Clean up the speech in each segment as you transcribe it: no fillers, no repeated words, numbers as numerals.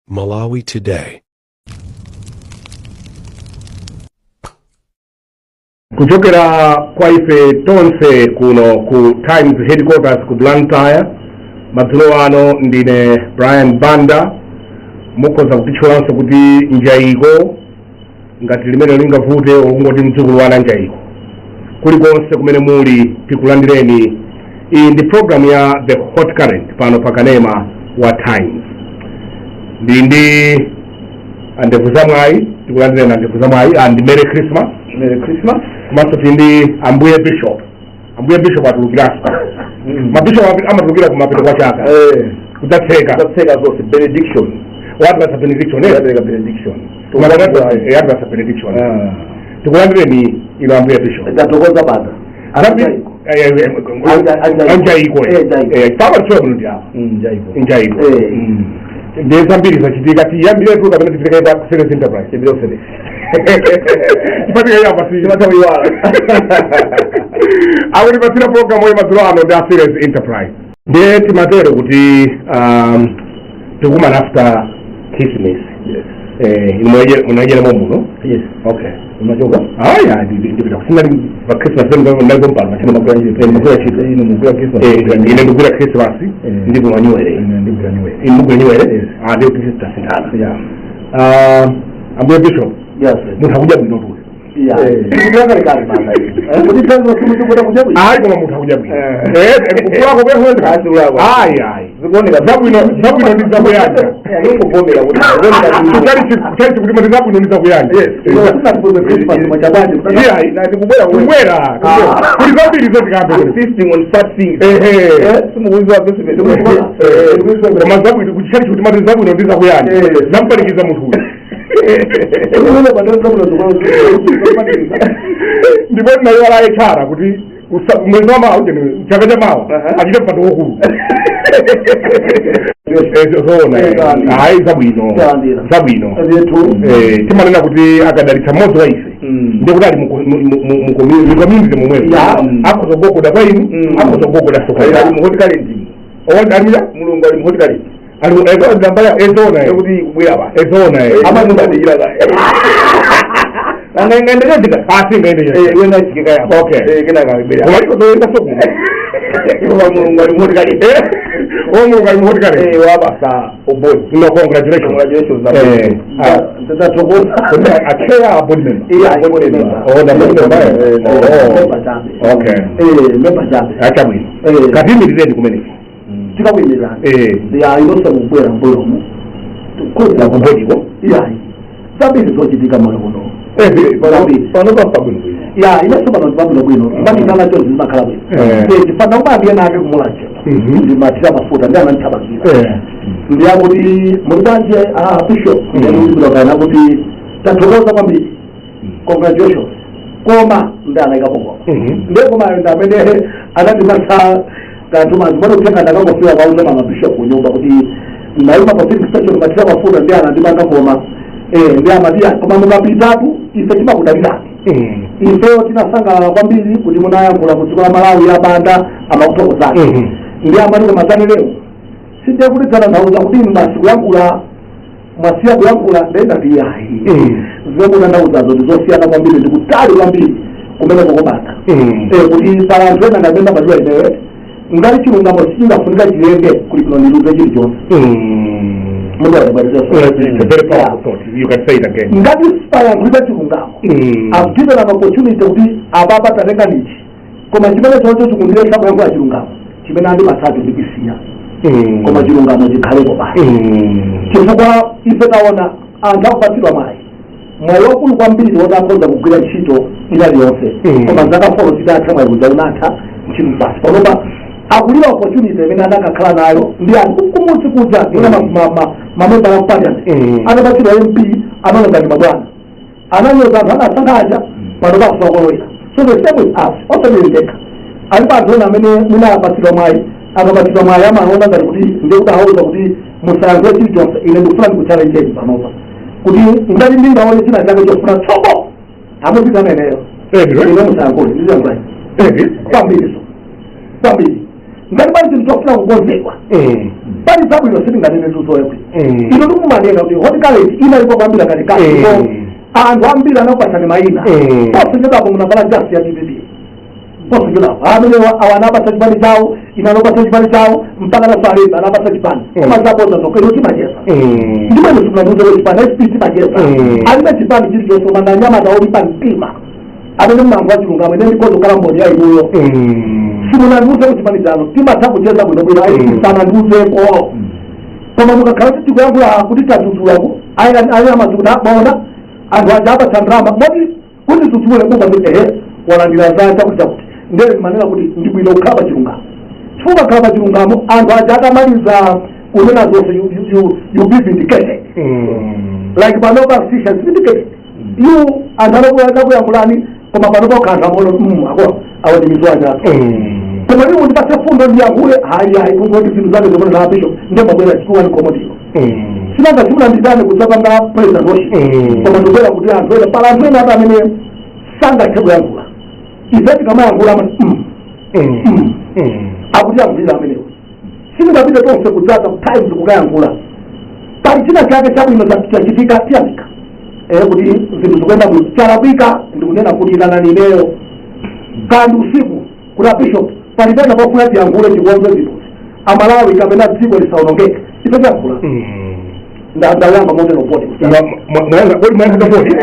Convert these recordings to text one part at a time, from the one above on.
Malawi Today. Kuchokera kwa ife tonse kuno ku Times headquarters ku Blantyre, madzulo ano, ndine Brian Banda. Mukhoza kutitchulanso kuti Njaiko, ngati limene lingavute, ukungoti mdzukulu wana Njaiko. Kulikonse kumene muli, tikulandireni. Iyi ndi program ya The Hot Current pano pa kanema wa Times. Ndi andevu zamwayi, tikulandireni andevu zamwayi, and Merry Christmas. Merry Christmas. Komanso tili ndi ambuye Bishop. Ambuye Bishop atulukiranso. Mabishop amatulukira kumapeto kwa chaka kudzatseka. Kudzatseka zonse, benediction. Watipatsa benediction, eh? Yapereka benediction. Yatipatsa benediction. Tikulandireni ilo, ambuye Bishop. Tathokoza, Banda. Anjaiko. Eh, Njaiko. Papa tichoya kuno ndi apa. Njaiko. Njaiko. Ndiye zambiri zachitika. Tiyambire tu kapena tipitike pa Service Enterprise? Tipite ku service. Tipatika yapa si Timathawiwala. Akutipatsira program oyo madzulo ano ndi a Series Enterprise. Ndiye timatero kuti tikumana after Christmas. Yes. Eh, munadyeremo muno? Yes. Okay. Umachoka? Aya, ndipita kusinali pa Christmas, ndalipo mpano machino magwira ntchito. Ino mugwira Christmas. Eh, ine ndikugwira Christmas. Ndipo manywere. Ine ndigwira New. Ine mugwira nywere. Yes. Ah, ndiyo kuti tasinthana. Yeah. Ah, ambuye Bishop, Yes. munthu akudya bwino tuyo. Yeah. Ndikudya kale kale, Banda. Kuti tanzo simuchikuda kudya bwino. Ayi, koma munthu akudya bwino. Eh. Kulako kwehuza. Asi kulako. Ayi, ayi. Zikuoneka. Zabwino, zabwino ndi zakuyanja. Eh, ninguvomera kuti zikuoneka bwino. Kutali kuti mati zabwino ndi zakuyanja. Yes. Yeah, kubwera kuli zambiri zotikambe. Feasting on fat things. Ehe. Simukuziwa pesi. Koma zabwino kuchali kuti mati zabwino ndi zakuyanja. Eh. Zampanikiza munthu uyu. Ndipo ndinayiwala HR kuti mwezi wa mawa, ujeni, chaka cha mawa achite mpando wokulu. Zoona. Eh, hayi, zabwino. Talandira. Zabwino. Timanena kuti akadalitsa mmodzi wa ife, ndikuti ali mu community momwemo, akhoza kugogoda kwa inu, akhoza kugogoda soka. Ali mu Hot Current. Alimuja. Mulungu ali mu Hot Current. Ezona. Kuti kubwera pa. Ezona. Amazindadikira ka. Anga ingaendelezeka. Asi ngaendeleza. Eh, wena chikika yapo. Okay. Eh, kena kabwera. Koma liko zoyenda soku. Koma Mulungu ali mu Hot Current. O, Mulungu ali mu Hot Current. Eh, wabasa obodi. No, congratulations. Congratulations. Eh, ah. A chair, a board member? Yeah, board member. Oh, the board member. Eh, Oh, okay. Achabwino. Katimirireni kumeneko. Tikakuyimirani. Eh. Ya, inonse mubwera mbuyomu. Kubodiko. Iyayi, zambiri zochitika moyo kuno. Pano papa bwino bwino. Ya, inenso pano ndipabwino bwino, mbakitana chonse zimakhala bwino. Chifana kumabiye nake kumulanje. Ndimathira mafuta ndi anandithamangira. Ndiyakuti muli bwanji, a Bishop? Ndiyakana kuti tathokoza kwambiri, congratulations, koma ndi anayikapo koma. Ndiye komayo ndi amene anandipatsa kanthu zimene kutenga ndakangofika kwauza mama Bishop kunyumba kuti ndayima pa filling station, mathira mafuta, ndi anandipanga koma. Ndi amati, koma mukapitatu ife timakudalirani. Ifeyo tinasangalala kwambiri kuti munayankhula ku dziko la Malawi, abanda amakuthokozani. Ndi amati, koma zanelero sindiye kuti dzananthauza kuti inu basi kuyankhula mwasiya kuyankhula. Ndendati yayi, zimene mutanthauzazo ndi zosiyana kwambiri, ndikutali kwambiri kumene kokobata. Kuti pala anthu ena ndamene amadula inewe, ngati chilungamo sichingafunika chilenge kuti kuno ndiluze chilichonse. Mundu It's a very powerful thought. You can say it again. Ngati sipayankhulidwa chilungamo, I've given an opportunity kuti apapa tatenga nichi, koma chimene choncho chikundiletsa kuyankhula chilungamo chimene andipatsacho ndikusiya, koma chilungamo chikhalepo basi. Chifukwa ife taona anthu akupatsidwa mwayi, mwayi wakulu kwambiri woti akhoza kugwira ntchito ina liyonse, koma zaka 4 zitatha mwayi kuja unatha, ntchito basi. Panopa akulira opportunity imene anakakhala nayo ndi anthu kumudzi kuja ina mamembala of parliament anapatsidwa MP, amalonga ndi mabwana, ananyoza anthu anasankha aja, pano pakusakolowera. So the same with us, osabirindeka alipo anthu ena amene mwina apatsidwa mwayi, akapatsidwa mwayi amaona ngati kuti ndiye kuti awauza kuti musayankhule chilichonse. Ine ndikufuna ndikuchallenjeni panopa kuti ngati ndingaone china chake chofuna tsoko amupitana ineyo, ine musayankhule, ndiziyankhula. Kwambiri, so kwambiri. Ngati pali chinthu chofuna kukonzedwa, pali zabwino, sitinganene tuzoyebwino. Ino ndikumanena kuti Hot Current inalipo kwambiri katikati, ndipo anthu ambiri anakupasani mayina. Posachedwapo munavala jasi ya DPP. Posachedwapo amene awa anapasa chipani chawo, ine anapasa chipani chawo, mpaka nasalemba anapasa chipani. Koma zaboza zokha. Ino timacheza, ndipo ine simunandiuze chipani SP. Timacheza. Alibe chipani chilichonse, koma ndanyamata olimba mtima amene mnamva chilungamo. Ine ndikoza kukhala mboni ya inuyo. Simunandiuze kuti chipani chanu. Timatha kucheza bwinobwino. Sanandiuzeko, koma mukakhala kuti tikuyankhula kuti tadzudzulaku, ayi amazi kuti maona anthu aja apatsa ndalama moti kuti dzudzule kuba kuti ehe, walandira za chakuti chakuti. Ndere manena kuti ndi bwino kukhala pa chilungamo, chifukwa kukhala pa chilungamo, anthu aja atamaliza kunena zonse, you be vindicated. Like panopa Fisher is vindicated. You anthu anakuyankhulani, koma panopa ukanthu amono ako awa ndi mizu achato. Koma iwo ndipase fundo ndiyankhule, hayi hayi, kungoti zinthu zake zomwe na bishop ndiye mabwera chituwani komodilo. Sinanga simunandidane kudzapanga president worship, koma ndibwera kuti anthu ena, pala anthu ena ati amene sangathe kuyankhula. Ife tikamayankhula amati akuti yankhulira amenewo. Sindingapite tonse kudzaza ku Times kukayankhula. Pali china chake chabwino chachitika, tiyamika kuti zinthu zikuyenda bwino. Chalakwika, ndikunena kuti ilanani ineyo kandi usiku kuti a bishop palipena pofuna tiyankhule, tikonze zinthuzi, Amalawi kapena dziko lisaonongeke. Ife tiyankhula. Ndayamba motero poti. Mwayankha bodi.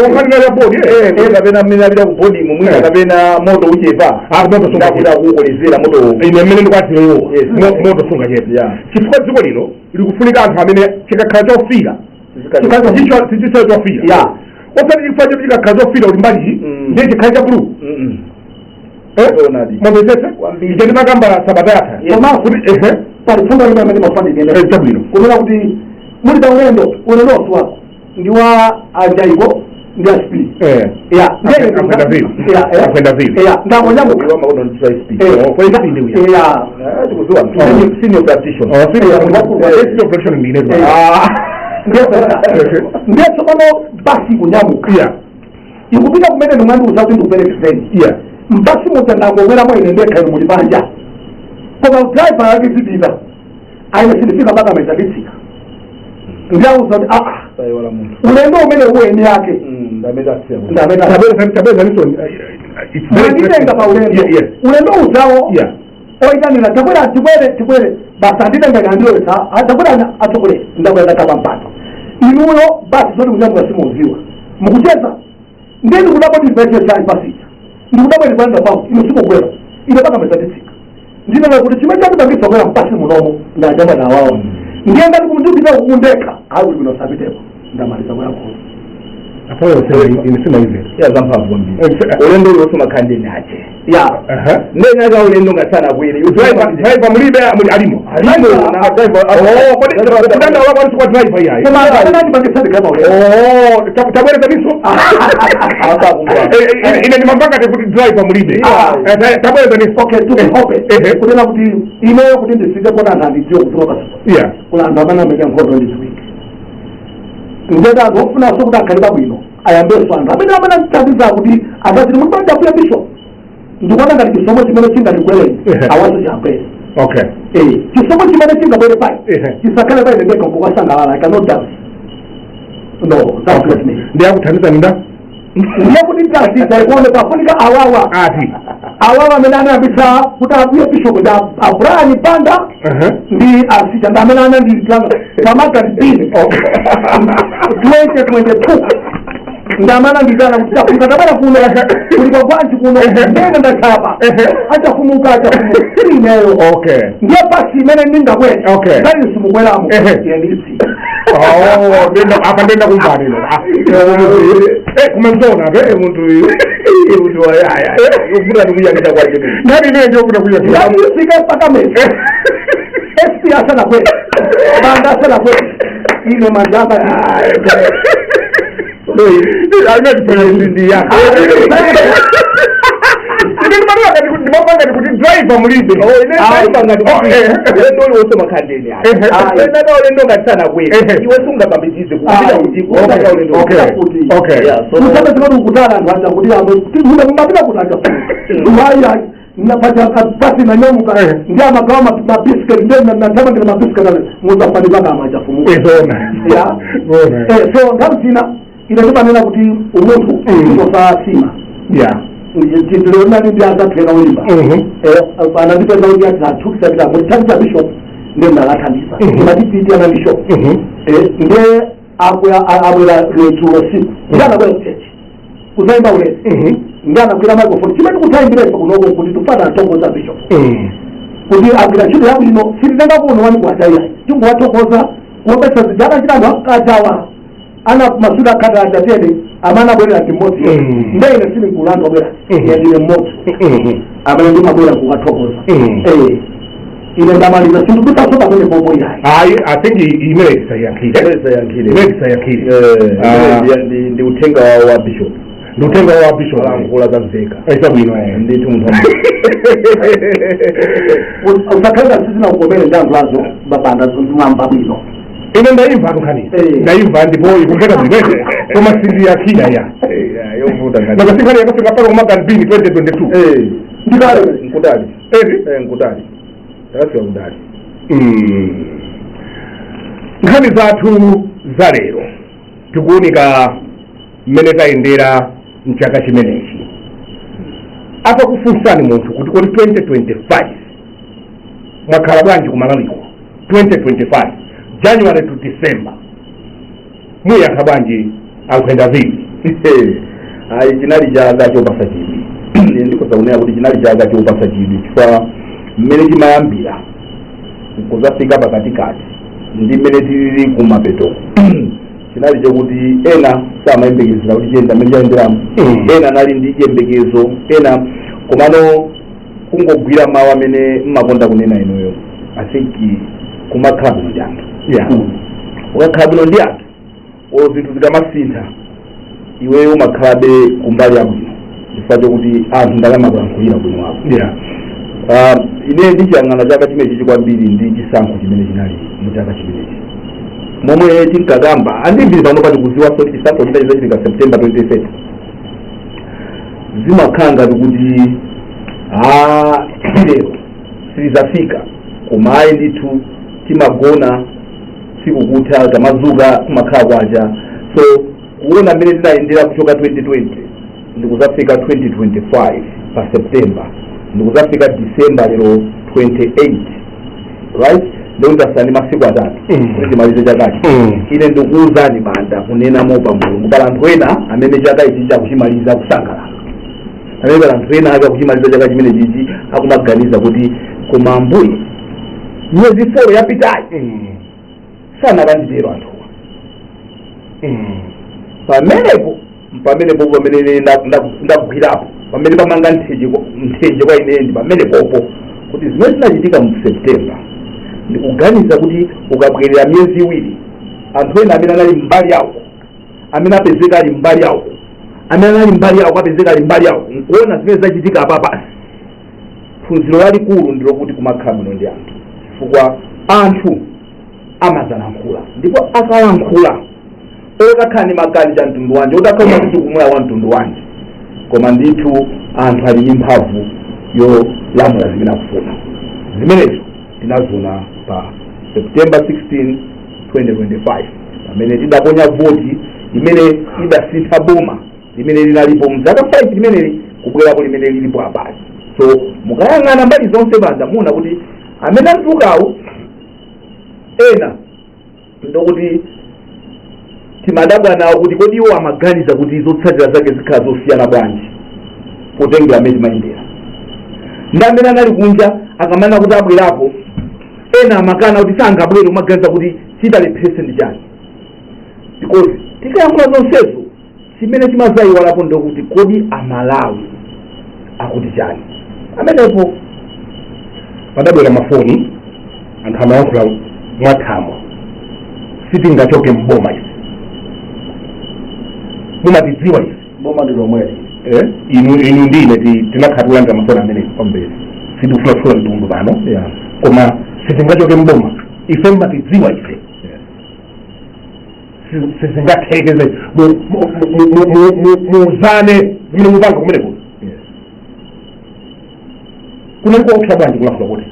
Okhalira bodi. Kapena mmene apita ku bodi mwina kapena moto uchepa. Ah, moto sunga. Ndakuda kuukolezera moto. Ine mmene ndikwatirewo, moto sunga chepa, chifukwa dziko lino likufunika anthu amene chikakhala chofira tichicho chofira, osati chifukwa choti chikakhala chofira kuti mbali ndiye chikhale cha blue. Zoonadi. Mwamvetsetse? Kwambiri. Ije ndimakamba sabata yatha Komanso kuti ehe. Pali fundo limwe amene mafanire. Chabwino. Kunena kuti muli pa ulendo, ulendo wasi wako ndi wa anjaiko ndi aspi. Ya. Akwenda vili. Akwenda vili. Ya, ndangonyamuka. Iwo amakono ndi SP. Oh, kwa SP ndi uya. Ya. Tikuziwa senior practitioner. Oh, senior senior practitioner ndi ine. Ndiye tsopano basi kunyamuka, ikupita kumene ndimwandiuza kuti ndikuperekezeni. Mbasi muja ndangobweramo ine ndekha, ine muli panja, koma driver yake zipita aine sindifika mpaka mezaditsika. Ndiyauza kuti aa, Sayiwala munthu. Ulendo umene uweni yake Ndamene asiya. Ndamene. Tabeza tabeza niso, it's very Mwanditenga pa ulendo. Ulendo uzawo oyitanira takwera, tikwere tikwere, basi anditenga kandilowesa, takwera atsogolere, ndakwera, ndakhala mpato. Inuyo basi zoti kunyamuka simuziwa, mukucheza. Ndiye ndikudabwa ndipesesani pasija, ndikudabwa ndikuenda pauti, inu simukwera, ine paka mezatitsika. Ndinena kuti chimene chandipangisa kwera mpasi munomo ndachamba nawawo. Ndiye ngati kumndipita kukundekha, hayi, kuti bwino sapitepo. Ndamaliza kuyankhula. Apo sema ine sema hivi. Ya, zamphamvu kwambiri. Ulendo uliwonse umakhala ndeni ache. Ya. Ndeni ake ulendo ngasana kwere. Driver, driver mulibe, muli alimo. Alimo na driver. Oh, kodi kudanda wako ali kwa driver yayi. Koma amene andipangisa ndikama ulendo. Oh, tabwera niso. Ine ndimambanga kuti driver mulibe. Tabwera niso. Okay, to be open, kunena kuti ineyo kuti ndifike kona anthu andidziwe kudziwa kasupa, kula anthu amene amenya nkhondo ndiziwike. Ndeti anthu ofunanso kuti akhale pabwino ayambenso anthu amene andithandiza kuti angaziti muti banja bishop. Ndikuona ngati chisomo chimene chingatigwereni awaso chiabwere. Chisomo chimene chingabwere pai chisakhale paine ndekha nkukasangalala. I cannot dance, no, that's not me. Ndiyakuthandiza ninda? Ndiye kuti ndasisa ikuone pafunika awawa, Ati. awawa amene anayambitsa kuti abuye bishop ndi abraham Banda ndi asija, ndi amene anandilitanga pamagazini 2022, ndi amene anditana kuti tafika, tabwera kuno, kuli kwanji kuno, ndene ndachapa, achafumuka achafumuka ineyo. Ndiye basi imene ndingakwere, ngati simukweramo, iye nditsika. Oh, ndenda apa, ndenda kumvani lo. Kumemzona ke. Munthu uyu, munthu aya ukufuta ndikuyangita kwake. Ngani ine ndio kuda kuya. Ngati mpaka mesi SP asanakwere, Banda asanakwere, ine manjanga. Ndi yako. Ine ndimapanga kuti driver mulibe. Ine driver ngati ulendo uliwonse umakhala ndeni ake. Ulendo ulendo ngasana kwere, iwe sungapambitize kupita kuti kusaka ulendo. Kuti Yeah, so musabe zimene ukutana anthu aja kuti ambe mumapita kuti aja hayi hayi. Napaja basi nanyamuka ndi amagawa mabisiketi, ndi nathamangira mabisiketi ale muzafanizana amachafumuka. Izona. Ya. So nthawi zina ine ndimanena kuti umunthu tosasima. Ndilonani ndi azatheka ulimba. Anandipeza kuti athukisa pita mutithandiza bishop, ndiye ndakathandiza. Imatipiti ana bishop. Ndiye abwera lwetsulo siku, ndiye anabwera kuchechi kuzayimba ulesi. Ndiye anakwira microphone, chimene kuthayimbiresa kunoko kuti tifana athokoza bishop kuti agwira ntchito yabwino. Sititenga kuno wani kwachayayi, tinguwathokoza kuopesa zija anachita anthu akachawa ana masuda akhata achatene amene abwerera ndi mmodzi. Ndiye ine sili mgulu anthu abwera. Ine ndine mmodzi amene ndimabwera kukathokoza. Ine ndamaliza, sindikutsanso pamene popo iyayi. Ayi, I think imene tisayankhire. Tisayankhire. Imene tisayankhire. Ndi uthenga wa bishop. Ndi uthenga wa bishop. Alankhula zamveka. Isabwino eh. Ndithu munthu. Usakhalira sizina ukomere ndi anthu azo babanda mwamba bwino. Ine ndayimva nkhani. Ndayimva ndipo ikumveka bwino, koma sindiyankhira ya. Yovuta ngati. Nakasi nkhani yakafika paka kumaganbini 2022. Ndikale. Nkutali. Ezi. Nkutali, takafika kutali. Nkhani zathu za lero tikuunika mmene tayendera mchaka chimenechi. Atakufunsani munthu kuti kodi 2025 mwakhala bwanji kumalawiko, 2025 January to December, muyankha bwanji, ankhwenda vipi? Ayi, chinali chaka chopasa chidwi. Ine ndikoza kunena kuti chinali chaka chopasa chidwi chifukwa mmene chimayambira kuzafika pakatikati ndi mmene tilili kumapeto, chinali chokuti ena samayembekezera kuti chiyenda mmene chayenderamo. Ena anali ndi chiyembekezo, ena komano kungogwira mawu amene mmakonda kunena inuyo, I think kumakhala bwino ndi anthu. Ukakhala bwino ndi anthu, olo zinthu zikamasintha, iweyo umakhalabe kumbali yabwino chifukwa chokuti anthu ndakamakuyankhulira bwino wako. Ine ndichiyang'ana chaka chimenechi kwambiri ndi chisankho chimene chinali mu chaka chimenechi. Momwe tinkakamba andibviri pano pati kuziwanso kuti chisankho china chizachitika September 23, zimakhala ngati kuti lero silizafika, koma ayi ndithu, timagona tsiku kutha, tamazuka kumakhala kwacha. So kuona mmene tinayendera kuchoka 2020 ndikuzafika 2025 pa September, ndikuzafika December lero 28, right, ndikuti ndi masiku 3 kuti timalize chakachi. Ine ndikuwuzani banda kunena mopa Mulungu, pala anthu ena amene chaka ichi chakuchimaliza kusangalala, amene pala anthu ena ake akuchimaliza chaka chimene chichi akumaganiza kuti koma ambuye miyezi 4 yapitayi sanakanditero anthuwa. Pamenepo pamenepo pamene ine ndagwirapo, pamene pamanga nthenje kwa ine ndi pamenepopo, kuti zimene zinachitika mu September, ndikuganiza kuti ukabwerera miyezi 2, anthu ena amene anali mbali yawo, amene apezeka ali mbali yawo, amene anali mbali yawo apezeka ali mbali yawo, nkuona zimene zachitika apapa. Phunziro lalikulu ndilokuti kumakhala bwino ndi anthu, chifukwa anthu amazalankhula, ndipo akalankhula, otakhala ndi makani cha mtundu wanji, otakhala umatichukumula wa mtundu wanji, koma ndithu anthu ali ndi mphamvu yolamula zimene akufuna. Zimenezo tinazona pa September 16 2025, pamene tidaponya voti imene idasintha boma limene linalipo mzaka 5 limeneli kubwerapo limene lilipo apali. So mukayang'ana mbali zonse banda, muona kuti amene atulukawo ena ndokuti timadabwa nawo kuti kodi iwo amaganiza kuti zotsatira zake zikhala zosiyana bwanji potengera amene timayendera, ndi amene anali kunja akamana kuti abwerapo, ena amakana kuti sangabwere, umaganiza kuti chitalephese ndi chani? Because tikayankhula zonsezo, chimene chimazayiwalapo ndokuti kodi Amalawi akuti chani amenepo? Padabwera mafoni, anthu amayankhula mwathamo, "Sitingachoke mboma ife, mumatidziwa ife." Boma ndi lomweli. Inu ndine tinakhala kulandira mafoni amenewo. Kwambiri. Sitikufunafuna mtundu pano, koma "Sitingachoke mboma ife, mumatidziwa ife, sizingatheke, muuzane zimene mupanga kumeneko." Kunali kuopsa bwanji kulankhula kuti?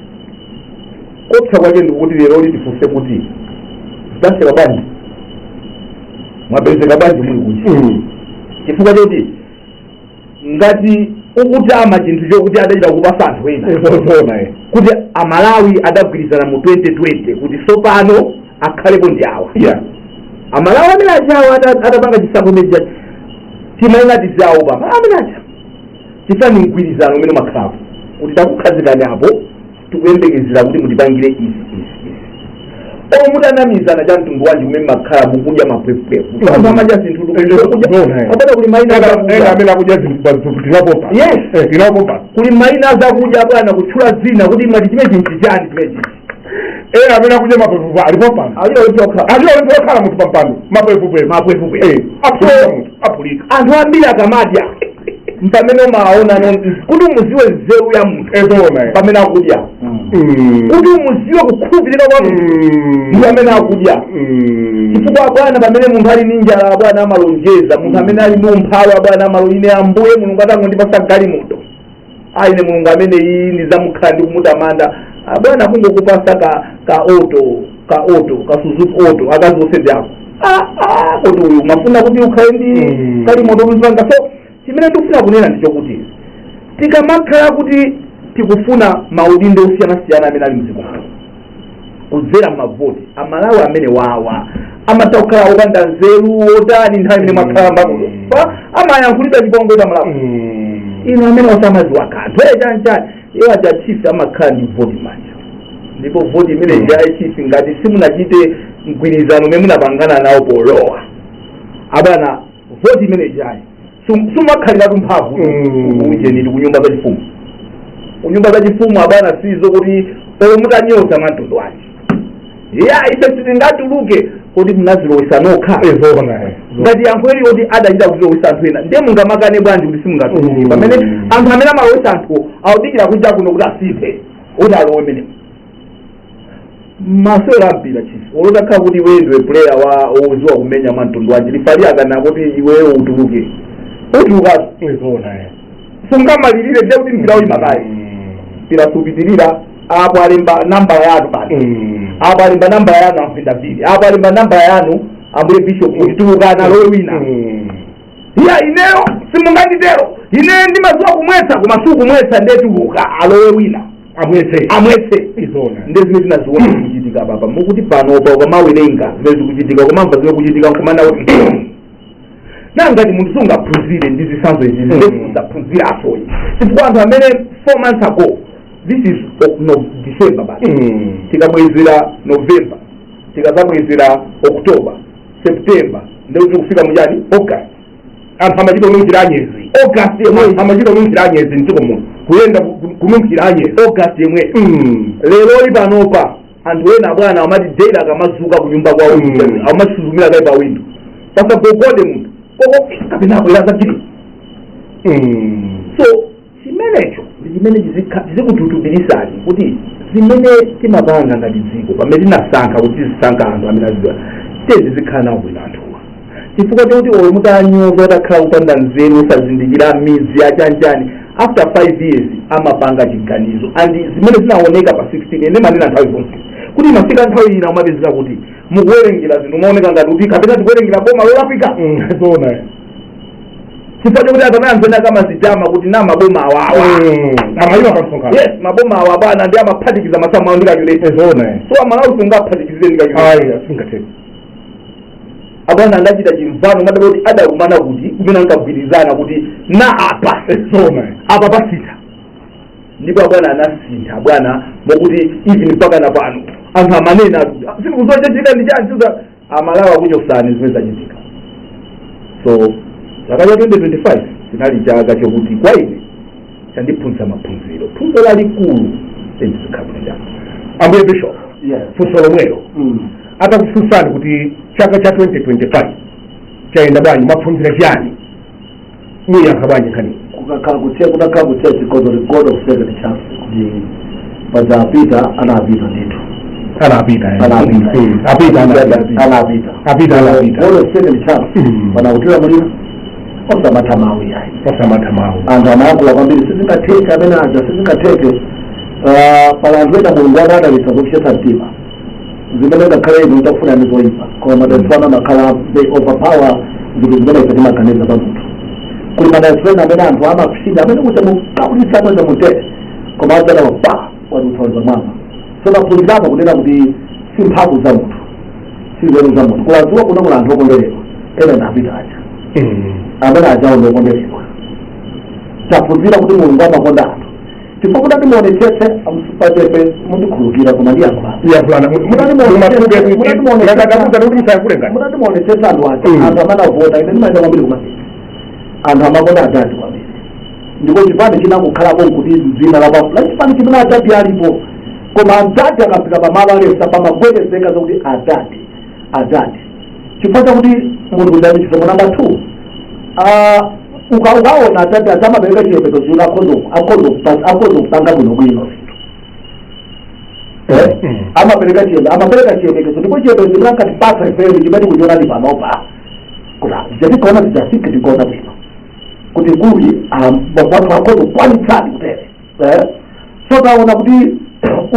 Kuopsa kwake ndikuti lero tifunse kuti zidatheka bwanji, mwapezeka bwanji muli kunja? Chifukwa choti ngati ukutama chinthu chokuti adachita kupasa anthu ena, Zoona eh. kuti Amalawi adagwirizana mu 2020 kuti sopano akhalepo ndi awa. Amalawi amene achawo atapanga chisankho imeji timayenera tizawo pa Amalawi amene acha chifani mgwirizano umene umakhalapo kuti takukhazikani apo, tikuyembekezera kuti mutipangire izi, izi, izi. Omwe mutanamizana cha mtundu wanji kumene makhala mukudya mapwepwepu, anthu amadya zinthu Zoona eh. apata kuli maina Ena zakudya. Amene akudya zinthu tinapopa. Yes. Eh, tinapopa. Kuli maina zakudya bwana, kutchula zina kuti mwati chimechi nchichani chimechi. Ena amene akudya mapwepwepu alipo pano. Aliyo okha. Alipo okhala munthu pampando mapwepwepu. Mapwepwepu. Eh, aphulika munthu aphulika. Anthu ambiri akamadya mpamene umaona kuti umuziwe nzeru ya munthu. Zoona eh. Pamene akudya, kuti umuziwe kukhulupirika kwa munthu ndi amene akudya. Chifukwa bwana, pamene munthu ali ndi njala, bwana, amalonjeza. Munthu amene ali ndi umphawi, bwana, amalo ine Ambuye Mulungu atangondipasa galimoto, ah, ine Mulungu amene iyi ndizamukhala ndi kumutamanda. Ah, bwana, kungokupasa ka auto, ka auto, ka Suzuki Auto, akazi onse ako, ah, ah, kuti uyu umafuna kuti ukhale ndi galimoto kuzipanga. So chimene ndikufuna kunena ndichokuti tikamakhala kuti tikufuna maudindo osiyanasiyana amene ali mdziko muno kudzera mavoti, Amalawi amene wawa amatha kukhala opanda nzeru otani nthawi imene mwakhala mbakulo pa amayankhulidwa chipongwe cha Malawi. Inu amene osamaziwa kanthu ere chanchani, iwo aja chief amakhala ndi voti manja, ndipo voti imene jayi chief, ngati simunachite mgwirizano umene munapangana nawo polowa, abwana, voti imene jayi sumakhaliratu mphamvu. Ujeni kunyumba zachifumu, kunyumba zachifumu, abwana, sizo kuti olo mutanyoza mwamtundu wanji, ya ife sitingatuluke kuti munazilowesa nokha. Zoona eh. Ngati yankho ili kuti adachita kuzilowesa anthu ena, ndiye mungamakane bwanji kuti simungatuluke pamene anthu amene amalowesa anthu awudikira kunja kuno kuti asinthe, kuti alowe menemo? Masewera ampira, chief, olotakhala kuti iweyo ndiwe player wa woziwa kumenya mwamtundu wanji, referee akana kuti iweyo utuluke, utulukaso. Zoona eh. Sungamalirire, ndiye kuti mpira uyimakayi, mpira supitirira. Apo alemba nambala yanu basi. Apo alemba nambala yanu amphenda vili, apo alemba nambala yanu ambuye bishop, kuti tulukana lowe wina. Iya, ineyo simunganditero, ine ndimaziwa kumwetsa, koma sikumwetsa, ndetuluka alowe wina. Amwetse. Amwetse. Zoona. Ndi zimene tinaziona zikuchitika papa, mukuti panopa ukamawerenga zimene zikuchitika, ukamamva zimene zikuchitika, nkumana kuti nangati munthu sungaphunzire ndi zitsanzo izi, usaphunziraso, chifukwa anthu amene 4 months ago, this is no, December basi, tikabwezera November, tikazabwezera October, September, ndekuti kufika mujani August. Anthu amachita kununkhira anyezi. August yemwe. Amachita kununkhira anyezi mdziko muno, kuyenda kununkhira anyezi. August yemwe. Leroli panopa anthu ena, bwana, amati daily akamazuka kunyumba kwawo amasuzumira kai pa window, pasagogode munthu koko kapena abwera zachiti. So chimenecho ndi chimene chizikututumirisani kuti zimene timapanga ngati dziko pamene tinasankha kuti tizisankha anthu amene aziwa, tiye tizikhala nawo bwino anthuwa, chifukwa chokuti olo mutanyoza, utakhala kupanda nzeru, usazindikira midzi achanchani, after 5 years amapanga chiganizo. And zimene zinaoneka pa 16, ene manena nthawi zonse kuti imafika nthawi ina umapezeka kuti mukuwerengera zinthu, umaoneka ngati kuti kapena tikuwerengera boma lolakwika. Zoona. Chifukwa chokuti anthu amene anthu ena akamazitama kuti na maboma awawa Amayima pa msonkhano. Yes, maboma awa, bwana, ndi amaphatikiza masamu awo ndi calculator. Zoona. So Amalawi sungaphatikizire ndi calculator. Ayi, singatheka. Abwana andachita chimvano, madaba kuti adakumana kuti kumene ankagwirizana kuti na apa Zoona. apa pasintha, ndipo abwana anasintha, bwana, mokuti even mpaka na pano anthu amanena sindikuzochachitika ndi chani siza Amalawi akuchosani zimene zachitika. So chaka cha 2025 chinali chaka chokuti kwa ine chandiphunzitsa maphunziro, phunziro lalikulu tendizikhala. Ambuye Bishop, Yes. funso lomwelo. Atakufunsani kuti chaka cha 2025 chayenda bwanji, mwaphunzira chiyani, muyankha bwanji nkhani? Kukakhala kutia, kutakhala kutia chikozo, the God of second chance, kuti pazapita anapita ndithu. Anapita eh. Anapita. Apita, anapita. Anapita. Apita, anapita. God of second chance. Pana kutira muliro osamatha mawu yayi. Osamatha mawu. Anthu amayankhula kwambiri, sizingatheke amene aja, sizingatheke. Pala anthu ena Mulungu adadalitsa zopsetsa mtima zimene ngakhale inu mutakufuna ndi zoyipa, koma madalitso anu amakhala, they overpower zinthu zimene ife timaganiza pa munthu. Kuli madalitso ena amene anthu amapsinja, amene kuti mukaulitsa amene mutere, koma adzadawa pa wadutsa pamwamba. So taphunzirapo kunena kuti si mphamvu za munthu, si nzeru za munthu. Kuladziwa kuno kula anthu okondweredwa ena ndapita aja amene ajawo ndiokondweredwa. Taphunzira kuti Mulungu amakonda anthu, chifukwa kuti muonetsetse pachepe, mundikhulukira koma ndiyankhula. Yankhulana kuti musayankhule ngati Munati muonetsetse anthu aja, anthu amene avota, ine ndimayenda kwambiri kumasika, anthu amakonda adadi kwambiri, ndipo chipani chinakukhalapo nkuti dzina la chipani chimene adadi alipo, koma adadi akafika pamalo alesa pamagwedezeka zakuti adadi, adadi, chifukwa chakuti munthu ndani chisomo. Namba 2, ukaona adadi adzamapereka chiyembekezo choti akhoza kupanga bwinobwino zinthu. Amapereka amapereka chiyembekezo, ndipo chiyembekezo chimene ankatipatsa ifeyo ndi chimene tikuchionadi panopa, kuti zitikaona zijasike, tikuona bwino kuti kuli wanthu akhoza kukwanitsadi kutere. So taona kuti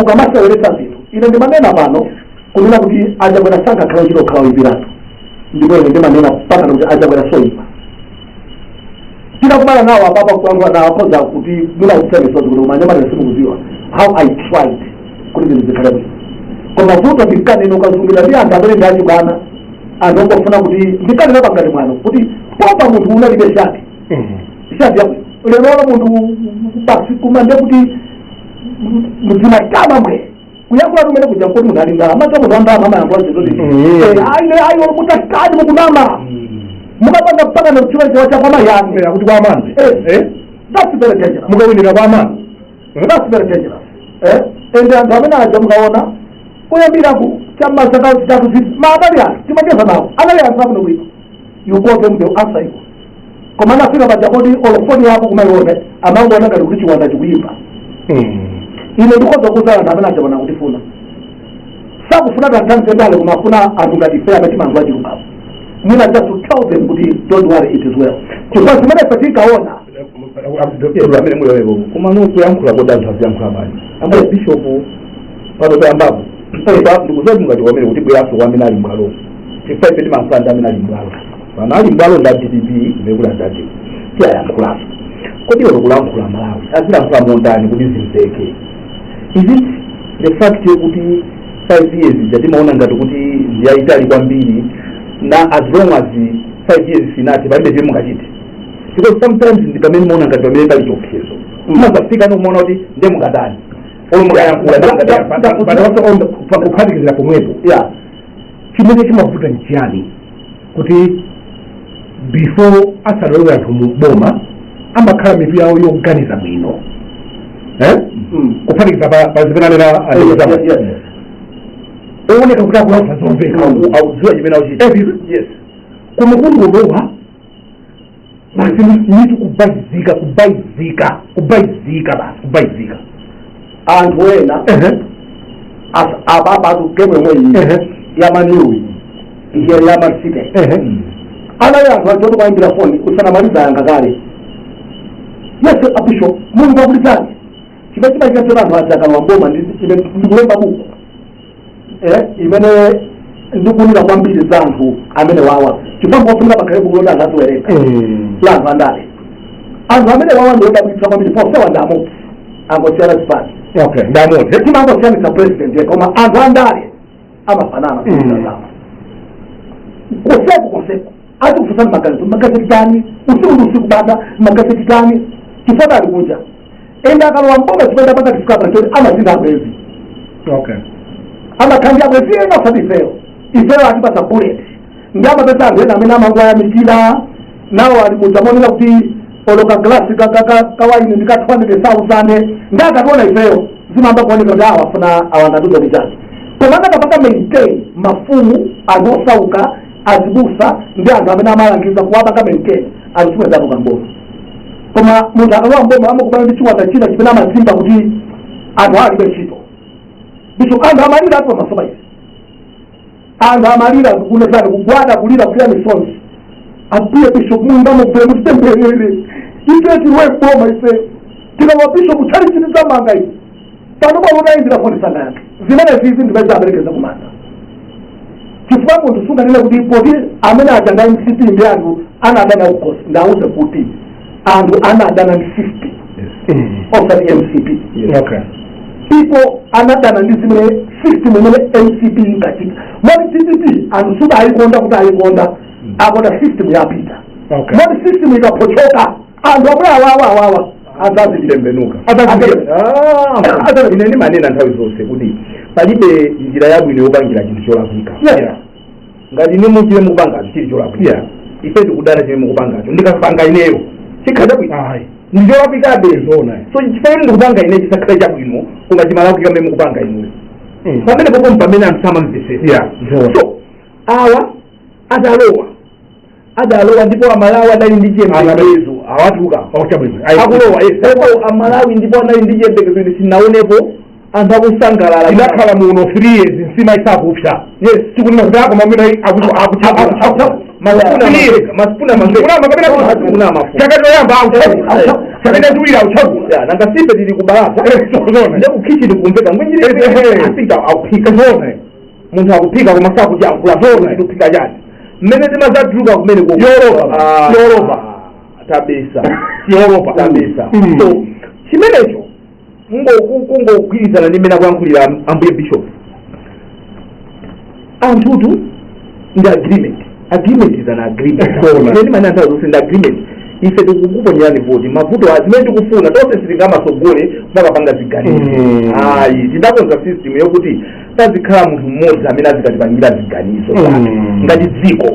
ukamaseweretsa zinthu, ine ndimanena pano kunena kuti aChakwera sankakhala uchito kukhala oyipiratu, ndipo ine ndimanena pakana kuti aChakwera soyipa. Tinakumana nawo apapa, kuyankhula nawo, akhoza kuti mwina kutsemisozi kuti kumanyamata simukuziwa how I tried kuti zinthu zikhale bwino. Koma vuto ndikanena, ukazungulira ndi anthu amene ndi achibwana, anthu ongofuna kuti, ndikanena pangati mwano kuti popa munthu unalibe shati, shati yabwino, lero munthu basi kumande kuti mzimatama mwe kuyankhula tumene kuja kuti munthu ali ndalama, macha munthu andalama amayankhula zinthu ziti. Ayi, ayi, mutakani mukunama, mukapanga mpaka nokuchula chiwa cha kwamayani. Akuti kwa amani. That's very dangerous. Mukawinira kwa amani. That's very dangerous. And anthu amene aja mukaona kuyambira ku chamazaka 3 ziti maadali anthu timacheza nawo anali anthu abwino bwino. You call them, they will answer you, koma anafika paja kodi olofoni yako kumaiona amangoona ngati kuti chiwanda chikuyimba. Ine ndikhoza kuuza anthu amene aja pana kutifuna, sakufuna tanthanzendale, koma afuna anthu ngati ife amene timangoa chilungamo, mwina just to tell them kuti don't worry, it is well, chifukwa zimene ife tinkaona. Amene muyowepo, koma nokuyankhula kodi anthu aziyankhula bwanji? Ambaye bishopu pano payambapo ndikuziwa mungati kwamene kuti bweranso kwa amene ali mbwalo, chifukwa ife timayankhula ndi amene ali mbwalo. Pano ali mbwalo nda DPP, imene kuli adadi tiyayankhulanso. Kodi olo kulankhula Malawi azilankhula mondani kuti zimveke? Is it the fact yokuti 5 years ija timaona ngati kuti ndiyayitali kwambiri, na as long as 5 years sinati palibe chimwe mungachite? Because sometimes ndi pamene muona ngati pamene pali chiopsezo, mumazafika nokumaona kuti ndiye mungatani olo mukayankhula ndiye mungatani. But also pakuphatikizira pomwepo, chimene chimavuta nchiyani kuti before asadalowe anthu mu boma amakhala mitu yawo yoganiza bwino, eh? Kuphatikiza pa zimene anena, ooneka kuti akulankhula zomveka, audziwa chimene auchita. Yes, koma kungolowa basi, mitu kubaizika, kubaizika, kubaizika, basi kubaizika. Anthu ena apapa game yomwe iyi ya Man U iye ya Man City, anali anthu achoti kuyimbira foni usanamaliza yanga kale, "Yes, abishop, Mulungu akulitani." Chimene chimachitika choti anthu aja akalowa mboma, ine ndikulemba buku imene ndikuunika kwambiri za anthu amene wawa, chifukwa ngofunika pakhale buku loti anthu aziwerenga la anthu andale. Anthu amene wawa ndi odabwitsa kwambiri, posewa ndi amodzi, angosiyana zipani. Okay, ndi amodzi. Timangosiyanitsa president yekha, koma anthu andale amafanana. Konseko konseko atikufunsani maganizo, magazeti tani, usiku ndi usiku bata magazeti tani, chifukwa ali kunja ende akalowa mboma, chimene apanga discover choti amazinda abwezi. Amakhala abwezi ena, osati ifeyo. Ifeyo atipasa bullet, ndi amapeza anthu ena amene amangoyamikira nawo ali mudzamonera kuti oloka glasi kawaini ndi ka 200,000, ndi akationa ifeyo zimamba kuoneka kuti awa afuna awangatuza ndi chani. Koma akapanga maintain mafumu, anthu osauka, azibusa ndi anthu amene amalangiza kuwapanga maintain, anthu simwezatu kamboma. Koma munthu akalowa mboma amakumana ndi chiwanda china chimene amazimba kuti anthu alibe ntchito. Ndicho anthu amalira atu pamaso pa ife, anthu amalira kunezani, kugwada, kulira, kulira misonzi, "Ambuye bishop, Mulungu amubvere, mutipempherere ife tiwe boma, ife tikalowa bishop chali chiti zamanga ife." Pano pautayimbira foni sanayake. Zimene zizi ndimene aperekeza kumanda, chifukwa munthu sunganene kuti poti amene aja MCP ndi anthu anadana kukosi. Ndauze kuti anthu anadana ndi system, osati MCP. People anadana ndi zimene system imene MCP inkachita. Moti DPP anthu suka ayikonda kuti ayikonda, akonda system yapita. Moti system ikaphochoka, anthu amwe awawa awawa azazilire. Tembenuka. Azazilire. Ah, ine ndimanena nthawi zonse kuti palibe njira yabwino yopangira chinthu cholakwika. Ngati ine muchile mukupangacho chili cholakwika, ife tikudana chimene mukupangacho, ndikapanga ineyo chikhala chabwino? Ayi. Ndi cholakwikabe. Zona. So chifukwa choti ndikupanga ine chisakhale chabwino, koma chimalakwika mmene mukupanga inuyo, pamene popo pamene anthu samamvesesa. Zona. So awa adalowa, adalowa, ndipo Amalawi adali ndi chiyembekezo awatuluka. Oh, chabwino. Akulowa, yes, ndipo Amalawi ndipo anali ndi chiyembekezo. Ine sinaonepo anthu akusangalala. Inakhala muno 3 years nsima isakupsa. Tikunena kuti akoma mwina akuchagula. Masipuna Unama. mafuna. Chaka choyamba akuchagula, chaka chachiwiri akuchagula. Ya, nanga sipe tili kubalaza. Zona. Ndi kukichini kumveka ngwenjiri. Afika akuphika. Zona. Munthu akuphika koma sakuyankhula. Zona. Kuphika chani mmene timazatuluka kumene ko? Yoropa. Ah, Yoropa. tabisa. Yoropa. Tabisa. So chimenecho kungogwirizana ndi mmene akuyankhulira ambuye bishop, anthutu ndi agreement. Agreement is an agreement. Zona. Ine ndimanena nthawi zonse ndi agreement. Ife tikukuponyerani voti, mavuto a zimene tikufuna tonse sitingamasogole kumakapanga ziganizo. Ayi, tidakonza system yokuti pazikhala munthu mmodzi amene azikatipangira ziganizo zake ngati dziko.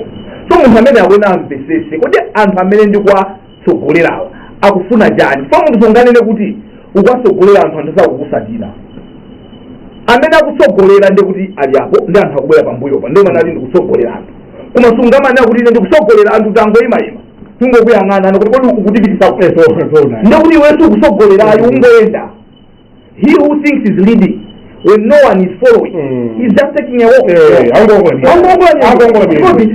So munthu amene akuena amvesese kuti anthu amene ndikuwatsogolerawa akufuna chani. So munthu sunganene kuti ukuwatsogolera anthu, anthu sakukusatira. Amene akutsogolera ndi kuti ali apo ndi anthu akubwera pambuyopa, ndio manati ndikutsogolera anthu. Koma sungamanena kuti ine ndikutsogolera anthu, tangoyimayima, tungokuyang'ana kuti kodi ukutipitisa. Zona. Ndekuti iwenso ukutsogolerayo ungoyenda. He who thinks is leading when no one is following is just taking a walk. Angongola. Angongola. Angongola. Because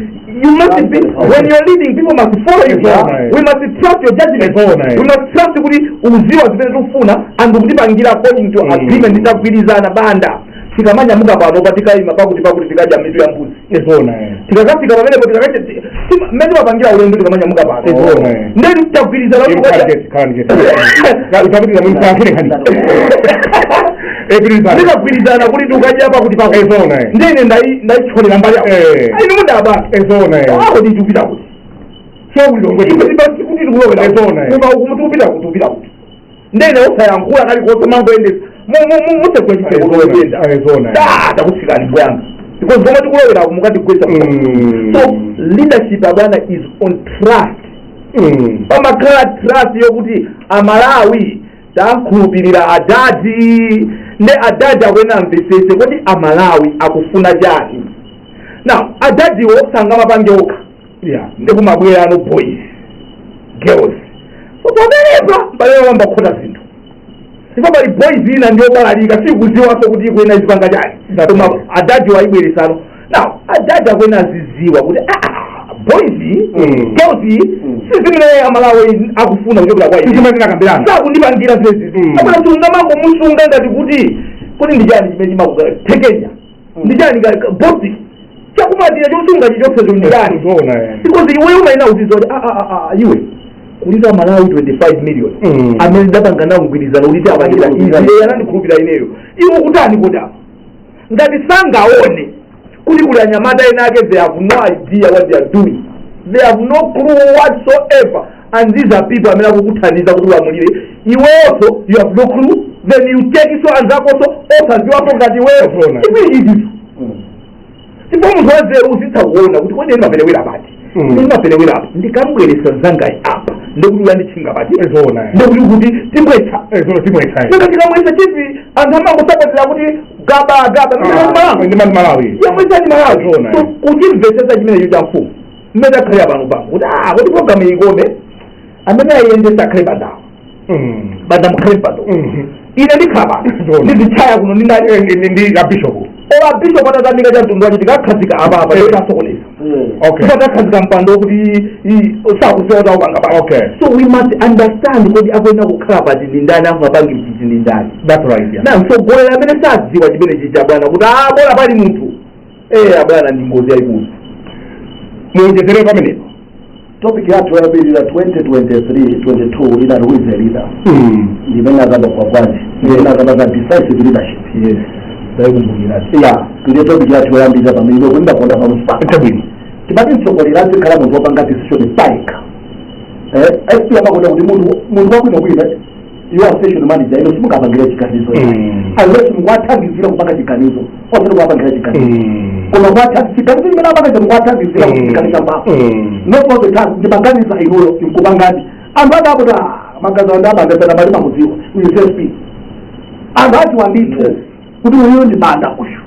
you must be, when you're leading, people must follow you. Zona. We must trust your judgment. Zona. We must trust kuti uziwa zimene tikufuna and kutipangira according to agreement titagwirizana. Banda, tikamanyamuka pano patikayima pakuti pakuti tikadya mitu ya mbuzi. Zona. Tikakafika pamenepo, tikakache mmene timapangira ulendo, tikamanyamuka pano Zona. ndeni titagwirizana kuti tukadya. Utapitira mwini nkhani. Tikagwirizana kuti tikadya pakuti pakuti. Zona. Ndene ndayitholera mbali yawo. Ayi, nimudaba. Zona. Ako ndikupita kuti kuti tikulowera. Zona. Koma uku tikupita kuti, tikupita kuti, ndene usayankhula kalikonse, mangoyendesa mutsegwa chitseko. Zona. Takutsikani bwana, because zomwe tikulowera mukatigwetsa. So leadership, abwana, is on trust. Pamakhala trust yokuti Amalawi takhulupirira adadi, nde adadi akuena amvesese kuti Amalawi akufuna chani. Now adadiwo sangamapange okha. Ndikumabwera ano boys, girls. So pamenepa pamene wamba kukhota zinthu, ndipo pali boys ina ndiyobalalika, sikuziwanso kuti ikuena izipanga chani. That's Koma right. adadi waibweresano. Now adadi akuena aziziwa kuti ah, boys, girls, si zimene Amalawi akufuna kuchokera kwa ine. Sizimene tinakambirana. Sakundipangira zezi. Abwana, sungamango musunga ngati kuti kuti ndi chani chimene chimakutekenya, ndi chani bosi chakumatira chosunga chichonsecho ndi chani? Zona. Because iwe umaina uzizo kuti ah, ah, ah, ah, iwe kulita Malawi 25 million amene ndapanga nawo mgwirizano kuti apangira izi, iye anandikhulupirira ineyo, iwe ukutani? Kuti apa ngati sangaone kuti kuli anyamata ena ake, they have no idea what they are doing, they have no clue whatsoever, and these are people amene akukuthandiza kuti ulamulire, iweyonso you have no clue, then you take so anzakonso osaziwapo ngati iweyo. Zona. Chipiri ichitu, ndipo munthu wanzeru uzitha kuona kuti kodi ndimaperewera pati. Ndimaperewera apa, ndikambweresa mzangayi apa, ndikuti uyanditchinga pati. Zona. Ndikuti kuti timwetsa. Zona, timwetsa. Nanga tikamwetsa chipi, anthu amangosapotera kuti gaba gaba. Ndi Malawi. Yamwetsa ndi Malawi. Zona. So kuchimvetsetsa chimenecho cha mfumu mmene akhalira pano pano kuti ah, kuti program ikome, amene ayiyendesa akhale bandawo. Banda, mukhale mpando. Ine ndikhala pano. Zona. Ndizitchaya kuno ndindani? Ndi a bishop. Ola bishop atatamika cha mtundu wache, tikakhazika apa apa, tikasokoneza. Kupatakhazika mpando kuti sakuziwa kuti akupanga basi. So we must understand kuti akuyenera kukhala pati ndi ndani, angapange chichi ndi ndani. That's right, yeah. Na mtsogoleri amene sadziwa chimene chicha, bwana, kuti ah, bola pali munthu, eh, bwana, ndi ngozi yayikulu. Muonjezere pamenepo. Topic yathu yoyambirira 2023 22 inati "Who is a leader?" Ndimene akamba kwa bwanji, ndimene akamba za decisive leadership. Yes, ndayikumbukirati. Ya, ndiye topic yathu yoyambirira pamene kuti ndakonda pamusaka. Timati mtsogoleri azikhala munthu wopanga decision payekha. SP amakonda kuti munthu wabwino bwino, iwo station manager, ino simungapangire chiganizo unless mukuwathandizira kupanga chiganizo, osati kuwapangira chiganizo, koma chiganizo chimene apanga mukuwathandizira kuti chiganizo mphamvu. Not all the time ndimaganiza inuyo nkupangani. Anthu adakuti magazi andi abandasana bali mamudziwa uyu SP, anthu adziwa ndithu kuti uyu ndi Banda uyu,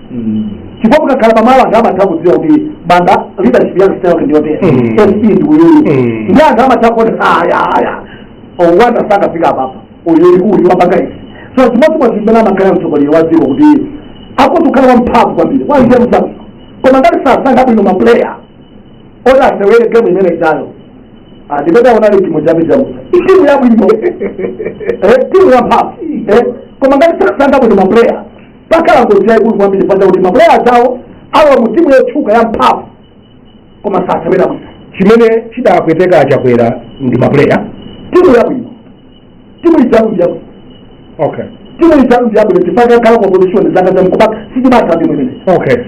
chifukwa mukakhala pamalo anthu amatha kudziwa kuti Banda leadership yake, style yake ndiyotera. SP ndi uyuyu. Ndi anthu amatha kuona, aya aya, owanda sangafika apapa, uyu uyu wapanga izi. So chimodzimodzi mmene amakhala mtsogoleri wa dziko, kuti akuti ukhala wamphamvu kwambiri, wanzeru zabwino, koma ngati sasankha bwino ma player oti asewere game imene ijayo, ndipeta onali timu chabe chamusa, timu yabwino, timu yamphamvu, koma ngati sasankha bwino ma player, pakhala ngozi yayikulu kwambiri, paja kuti ma player zawo awa mu timu yotchuka yamphamvu koma sasewera bwino. Chimene chidapweteka Chakwera ndi ma player. Timu yabwino, timu ijalu ndi yabwino. Timu ijalu ndi yabwino, chifukwa khala competition zaka zamkubaka sichimatha timu imene.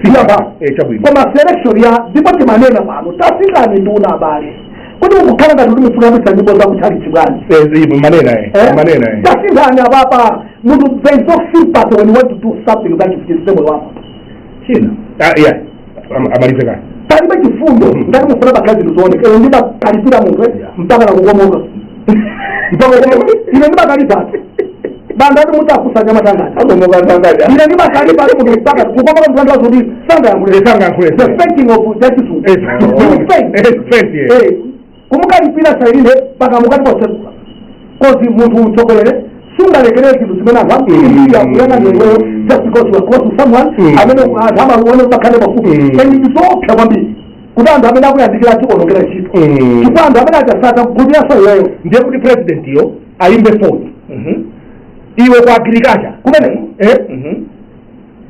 Siyamba. Chabwino. Koma selection ya, ndipo timanena pano, tasikani nduna abale, kuti mukukhala ngati kuti mufunamisa nyimbo zakutchalichi bwanji? Manena manena Tasinthani apapa. Munthu, there is no sympathy when you want to do something that is moyo wako. China. Ah, yeah, amalize kale. Palibe chifundo. Ngati mufuna pakhala zinthu zooneka, ine ndimakalipira munthu mpaka nakukomoka. Mpaka kukomoka? Ine ndimakalipa Banda ati mutakusanya matangati. Akomoka tangati. Ine ndimakalipa ati munthu mpaka kukomoka, mnthu anthu azoti sangayankhule. Sangayankhule. The fainting of jachizungu. Faint. Faint, yeah. Kumukalipira saine mpaka mukati posekula kozi munthu umtsogolere sungalekerere zinthu zimene anthu ambiri akuyang'ana iweyo just because you are close to someone amene anthu amaone bakhale pafupi. And ndizoopsa kwambiri kuti anthu amene akuyandikira achikonongera ntchito, chifukwa anthu amene achasata kuguliraso iweyo. Ndiye kuti president yo ayimbe phone, "Iwe kwa agriculture kumene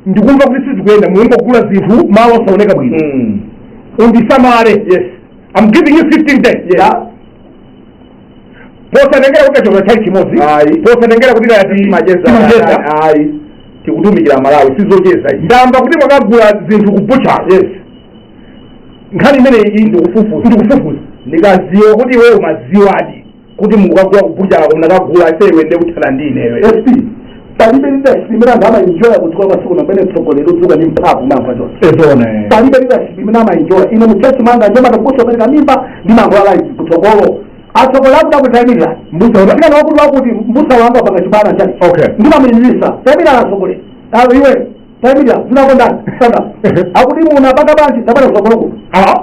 ndikumva kuti sizikuyenda, mungogula zinthu malo osaoneka bwino, undisamale. I'm giving you 15 days." Posatengera kuti achoka chali chimodzi, Ayi. posatengera kuti kayati Timacheza. Timacheza. Ayi, tikutumikira Malawi, sizocheza izi. Ndamba kuti mwakagula zinthu ku butcher, nkhani imene iyi Ndikufufuza. Ndikufufuza. Ndikaziwa kuti iweyo maziwadi kuti mukagula ku butcher, munakagula sewe, nde kuthana ndi ineyo. SP, palibe leadership imene anthu amaenjoya kudzuka kwasiku namene mtsogoleri udzuka ndi mphamvu mamva zonse. Ezona. Palibe leadership imene amaenjoya. Ine mu church mwanga njomata kubusa upereka mimba ndi mango live kutsogolo, atsogoleri akuda kuti tayimirira. Mbusa Ndikana wakuti wakuti mbusa wanga panga chibana chali, ndimamuyimisa, "Tayimirira atsogoleri." "Ah, iwe tayimirira, zinakondani sana akuti muna panga banji tabana kutsogolo kuno."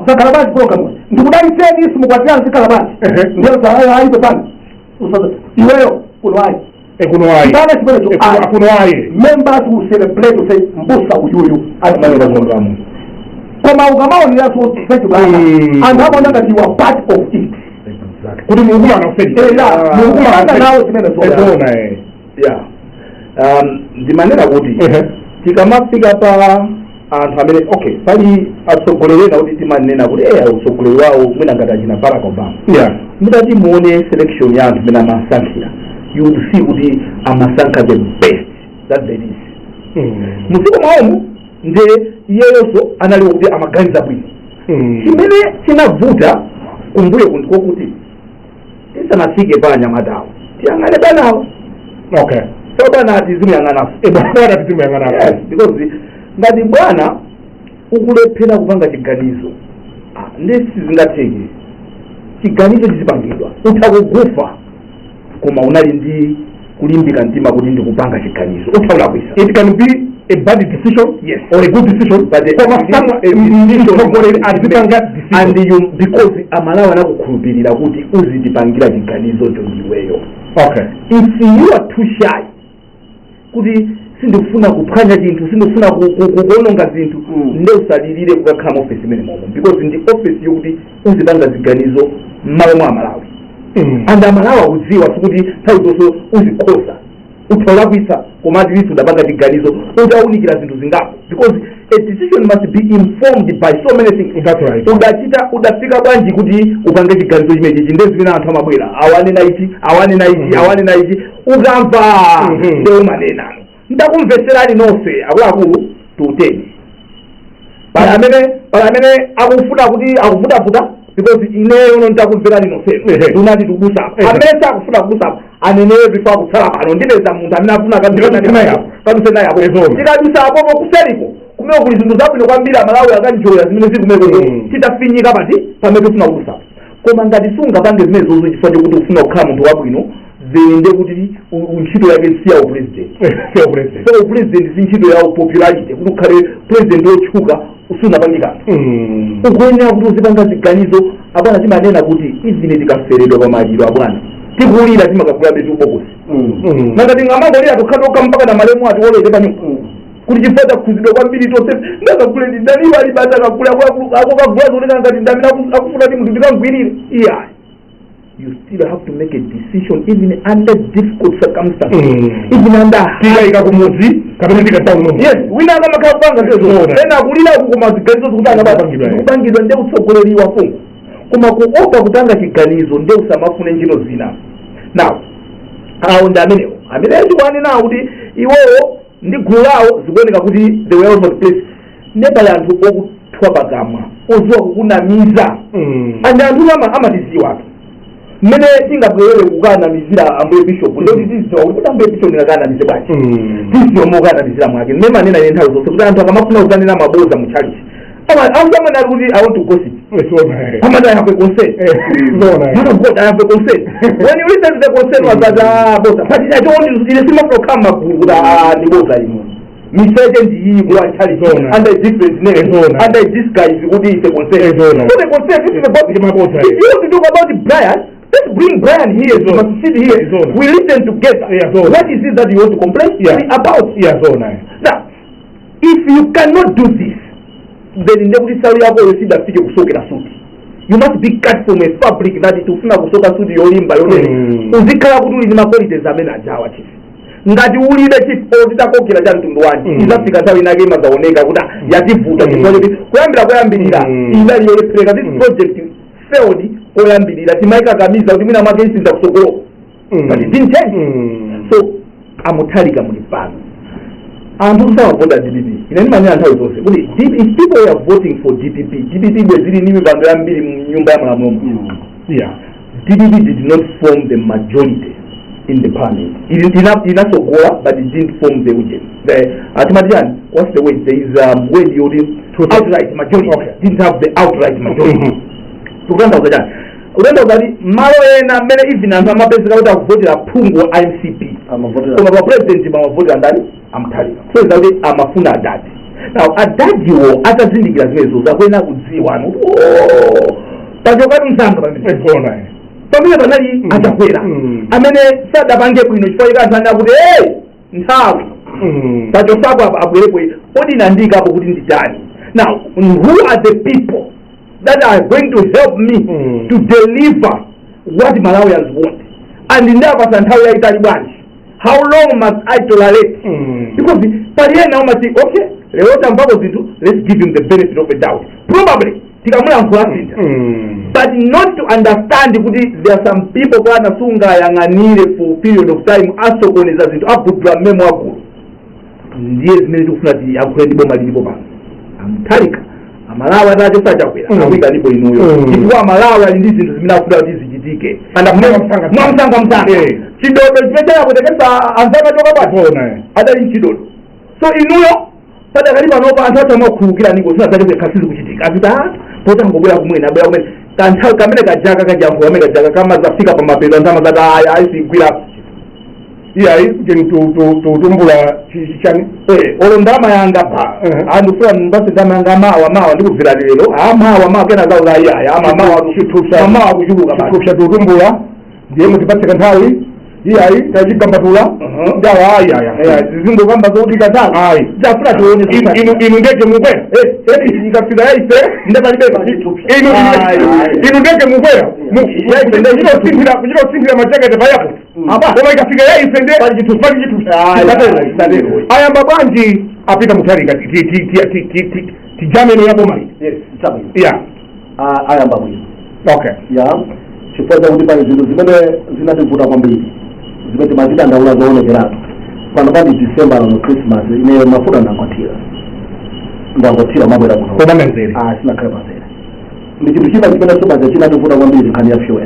"Zakhala banji program ndikudalitseni, simukwatirana zikhala banji?" Ndiyo ayipe pani iweyo kuno ayi. Kuno ayi. Chibana chimenecho ayi. Kuno ayi. Members will celebrate to say mbusa uyuyu Amanena chilungamo. Koma ukamaoneraso sechibana, anthu amaona ngati you are part of it. Kuti mukumana kuseri. Era mukumana nawo zimenezo. Ezona. Yeah, ndimanena kuti tikamafika pa anthu amene, okay, pali atsogoleri ena kuti timanena kuti eya, utsogoleri wawo mwina ngati achina Barack Obama, mutati muone selection ya anthu amene amasankhira, you would see kuti amasankha the best that there is mudziko mwawomo. Nde iyeyonso analiwo kuti amaganiza bwino. Chimene chinavuta kumbuyo ndikokuti tisanafike pa anyamatawo, tiyang'ane bwanawo. So bwana ati zimuyang'anaso. Bwana tizimuyang'anaso. Yes, because ngati bwana ukulephera kupanga chiganizo, ndi sizingatheke. Chiganizo chizipangidwa, utha kugufa koma unali ndi kulimbika mtima kuti ndikupanga chiganizo, utha kulakwisa. It can be a bad decision or a good decision, but koma mtsogoleri azipanga decision. And you, because Amalawi anakukhulupirira kuti uzitipangira chiganizocho ndiweyo. If you are too shy kuti Sindikufuna kuphwanya chinthu, sindikufuna kuononga zinthu. Nde usalilire kukakhala mu office imene momo, because ndi office yokuti uzipanga ziganizo m'malo mwa Amalawi. And Amalawi akudziwa sikuti nthawi zonse uzikhoza, utolakwisa, koma at least udapanga chiganizo utawunikira zinthu zingapo, because a decision must be informed by so many things. That's right. Udachita, udafika bwanji kuti upange chiganizo chimenechi? Ndi zimene anthu amabwera, awanena ichi, awanena ichi, awanena ichi, ukamva nde umanena, ndakumvetserani nonse akuluakulu, tuteni. Pali amene akufuna kuti akuvutavuta, because ineyo no ndakumverani nonsenu. Ndunati tikudusa. Amene sakufuna kudusa aneneyo before akutsala pano. Ndipeza munthu amene afuna Ndikadutse naye apo. Kadutse naye apo. Ezona. Tikadusa apopo, kuseriko kumene kuli zinthu zabwino kwambiri, Amalawi akanjoya zimene zili kumene titafinyika pati pamene tifuna kudusa. Koma ngati sungapange zimene zozo chifukwa chokuti ufuna kukhala munthu wabwino, then nde kuti ntchito yake si ya upresident. Siya president. So upresident si ntchito ya popularity, kuti ukhale president wotchuka usunapange kanthu. Ukuyenera kuti uzipanga ziganizo. Abwana, timanena kuti even tikaferedwa pamaliro, abwana, tikulira, timakagula betu bokosi. Nanga tingamangolira tokhatokha mpaka na malemu atiwolete panyumba kuti chifukwa chakhuzidwa kwambiri tonse? Ndakagule ndi ndani? Wali basa akagula akokagula zonena ngati ndamene akufuna kuti munthu ndikamgwirire. Iyayi, you still have to make a decision even under difficult circumstances, even under Tikayika kumudzi kapena tikatown muno. Yes, wina akamakhala kupanga zezo. Zoona. Ena akulira uku, koma ziganizo zikuti Zikupangidwa, eh. zikupangidwa. Nde utsogoleri wa fungo, koma kuopa kupanga chiganizo, nde usamafune ntchito zina. Now awo ndi amenewo amene ndikuanenawo kuti iwowo ndi gulu lawo zikuoneka kuti they were all over the place. Nde pali anthu okuthwa pakamwa, oziwa kukunamiza. And anthu amatiziwatu mmene tingabwerere kukanamizira ambuye bishop, ndoti tizidziwa kuti ambuye bishop ndingakanamize bwanji. Tiziwa mokanamizira mwake mmene manena ine nthawi zonse kuti anthu akamafuna kukanena maboza mu church, amene ali kuti "I want to gossip," Zoona. amati "I have a concern." Zoona. Man of God, I have a concern. When you listen to the concern was that, ah, boza, but I don't want, ine simafuna kukhala magulu kuti, ah, ndi boza ino, miseche ndiyi kuwa church Zoona. under a different name, Zoona. under a disguise kuti it's a concern. Zoona. So the concern, this is a gossip. Ndi maboza. If you want to talk about Brian, let's bring Brian here. Zoona. He must sit here. Zoona. We listen together. Zoona. What is it that you want to complain me about? Yeah, zoona. Now if you cannot do this, then ndekuti salu yako yosidafike kusokera suti. You must be cut from a fabric that tifuna kusoka suti yolimba yonene. Uzikhala kuti uli ndi maqualities amene ajawa, chief. Ngati ulibe, chief, otitakokera cha mtundu wanji, izafika nthawi inake imazaoneka kuti, ah, yativuta, chifukwa choti kuyambira koyambirira inali yolephereka. This project failed koyambirira, timayikakamiza kuti mwina mwake isinza kusokolo, but it didn't change. So amuthalika muli pano, anthu samavota DPP. Ine ndimanena nthawi zonse kuti if people were voting for DPP, DPP bwezili ndi mipando yambiri mu nyumba ya malamulo. DPP did not form the majority in the parliament. Inasogola, but it didn't form the uje, the atimati chani, what's the word? There is word yoti outright majority. Didn't have the outright majority. Tikutanthauza chani? Kutanthauza kuti malo ena amene even anthu amapezeka kuti akuvotera phungu wa MCP, Amavotera. Koma pa president amavotera ndani? Amuthalika. Kusonyeza kuti amafuna adadi. Now adadiwo atazindikira zimenezo, zakuyenera kudziwa ano kuti, oh, pachokatu msanga pamene Zoona. pamene panali achakwera amene sadapange bwino, chifukwa chake anthu anena kuti, hey, nthawi pachosapo apa abwerepo. Kodi nandikapo kuti nditani? Now who are the people that are going to help me to deliver what Malawians want? And ndapasa nthawi yayitali bwanji? How long must I tolerate? Because pali ena umati, okay, lero tamvapo zinthu, let's give him the benefit of a doubt, probably tikamulankhula sintha. But not to understand kuti there are some people bwana sungayang'anire for period of time, asokoneza zinthu, abudula mmemo agulu. Ndiye zimene tikufuna tiyankhule ndi boma lilipo pano. Amuthalika, Amalawi atacho sachakwera, akuyika ndipo inuyo, chifukwa Amalawi ali ndi zinthu zimene akufuna kuti zichitike. Andafuna msanga. Mwamsanga msanga. Chidodo chimene chakapwetekesa anzaka choka bwanji? Zoona. Adali mchidodo. So inuyo padakali panopa anthu athu amakhululukira niko zina zake zikhasizi kuchitika, aziti, ah, potangobwera kumwene, abwera kumene kanthawi kamene kajaka kajankho kamene kajaka kamazafika pamapeto, anthu amazati, aya, ayisigwira. Iyayi, kuti tutumbula chani. Eh, olo ndalama yanga pa andifuna ndipase ndalama yanga mawa mawa, ndikubvera lero, ah, mawa mawa kena zaula, iyaya, ama mawa Chithupsa. mawa kuchuluka basi. Chithupsa tutumbula, ndiye mutipatse kanthawi. Iyayi, tachigambatula ndawa, ayi aya. Zingokamba zokuti kazako. Ayi. Tafuna tione. Inu ndege mukwera. Ikafika yaife ndepalibe. Inu ndege mukwera kuchita kusinthira majaketi pa airport. Apa. Koma ikafika yaife nde Pali chithupsa. pali chithupsa. Ayi, isatero. Ayamba bwanji apita Mutharika tijamene yapo mayi? Yes. Chabwino. Yeah. Ayamba bwino. Okay. Ya, chifukwa chakuti pali zinthu zimene zinativuta kwambiri, zimene timazidandaula zoonekeratu. Pano pali December lano, Christmas, ine mafuta ndangothira mabwera kuno. Popanda nzere. Ah, sinakhale panzere. Ndi chinthu china chimene sobaja chinativuta kwambiri, nkhani ya fuel.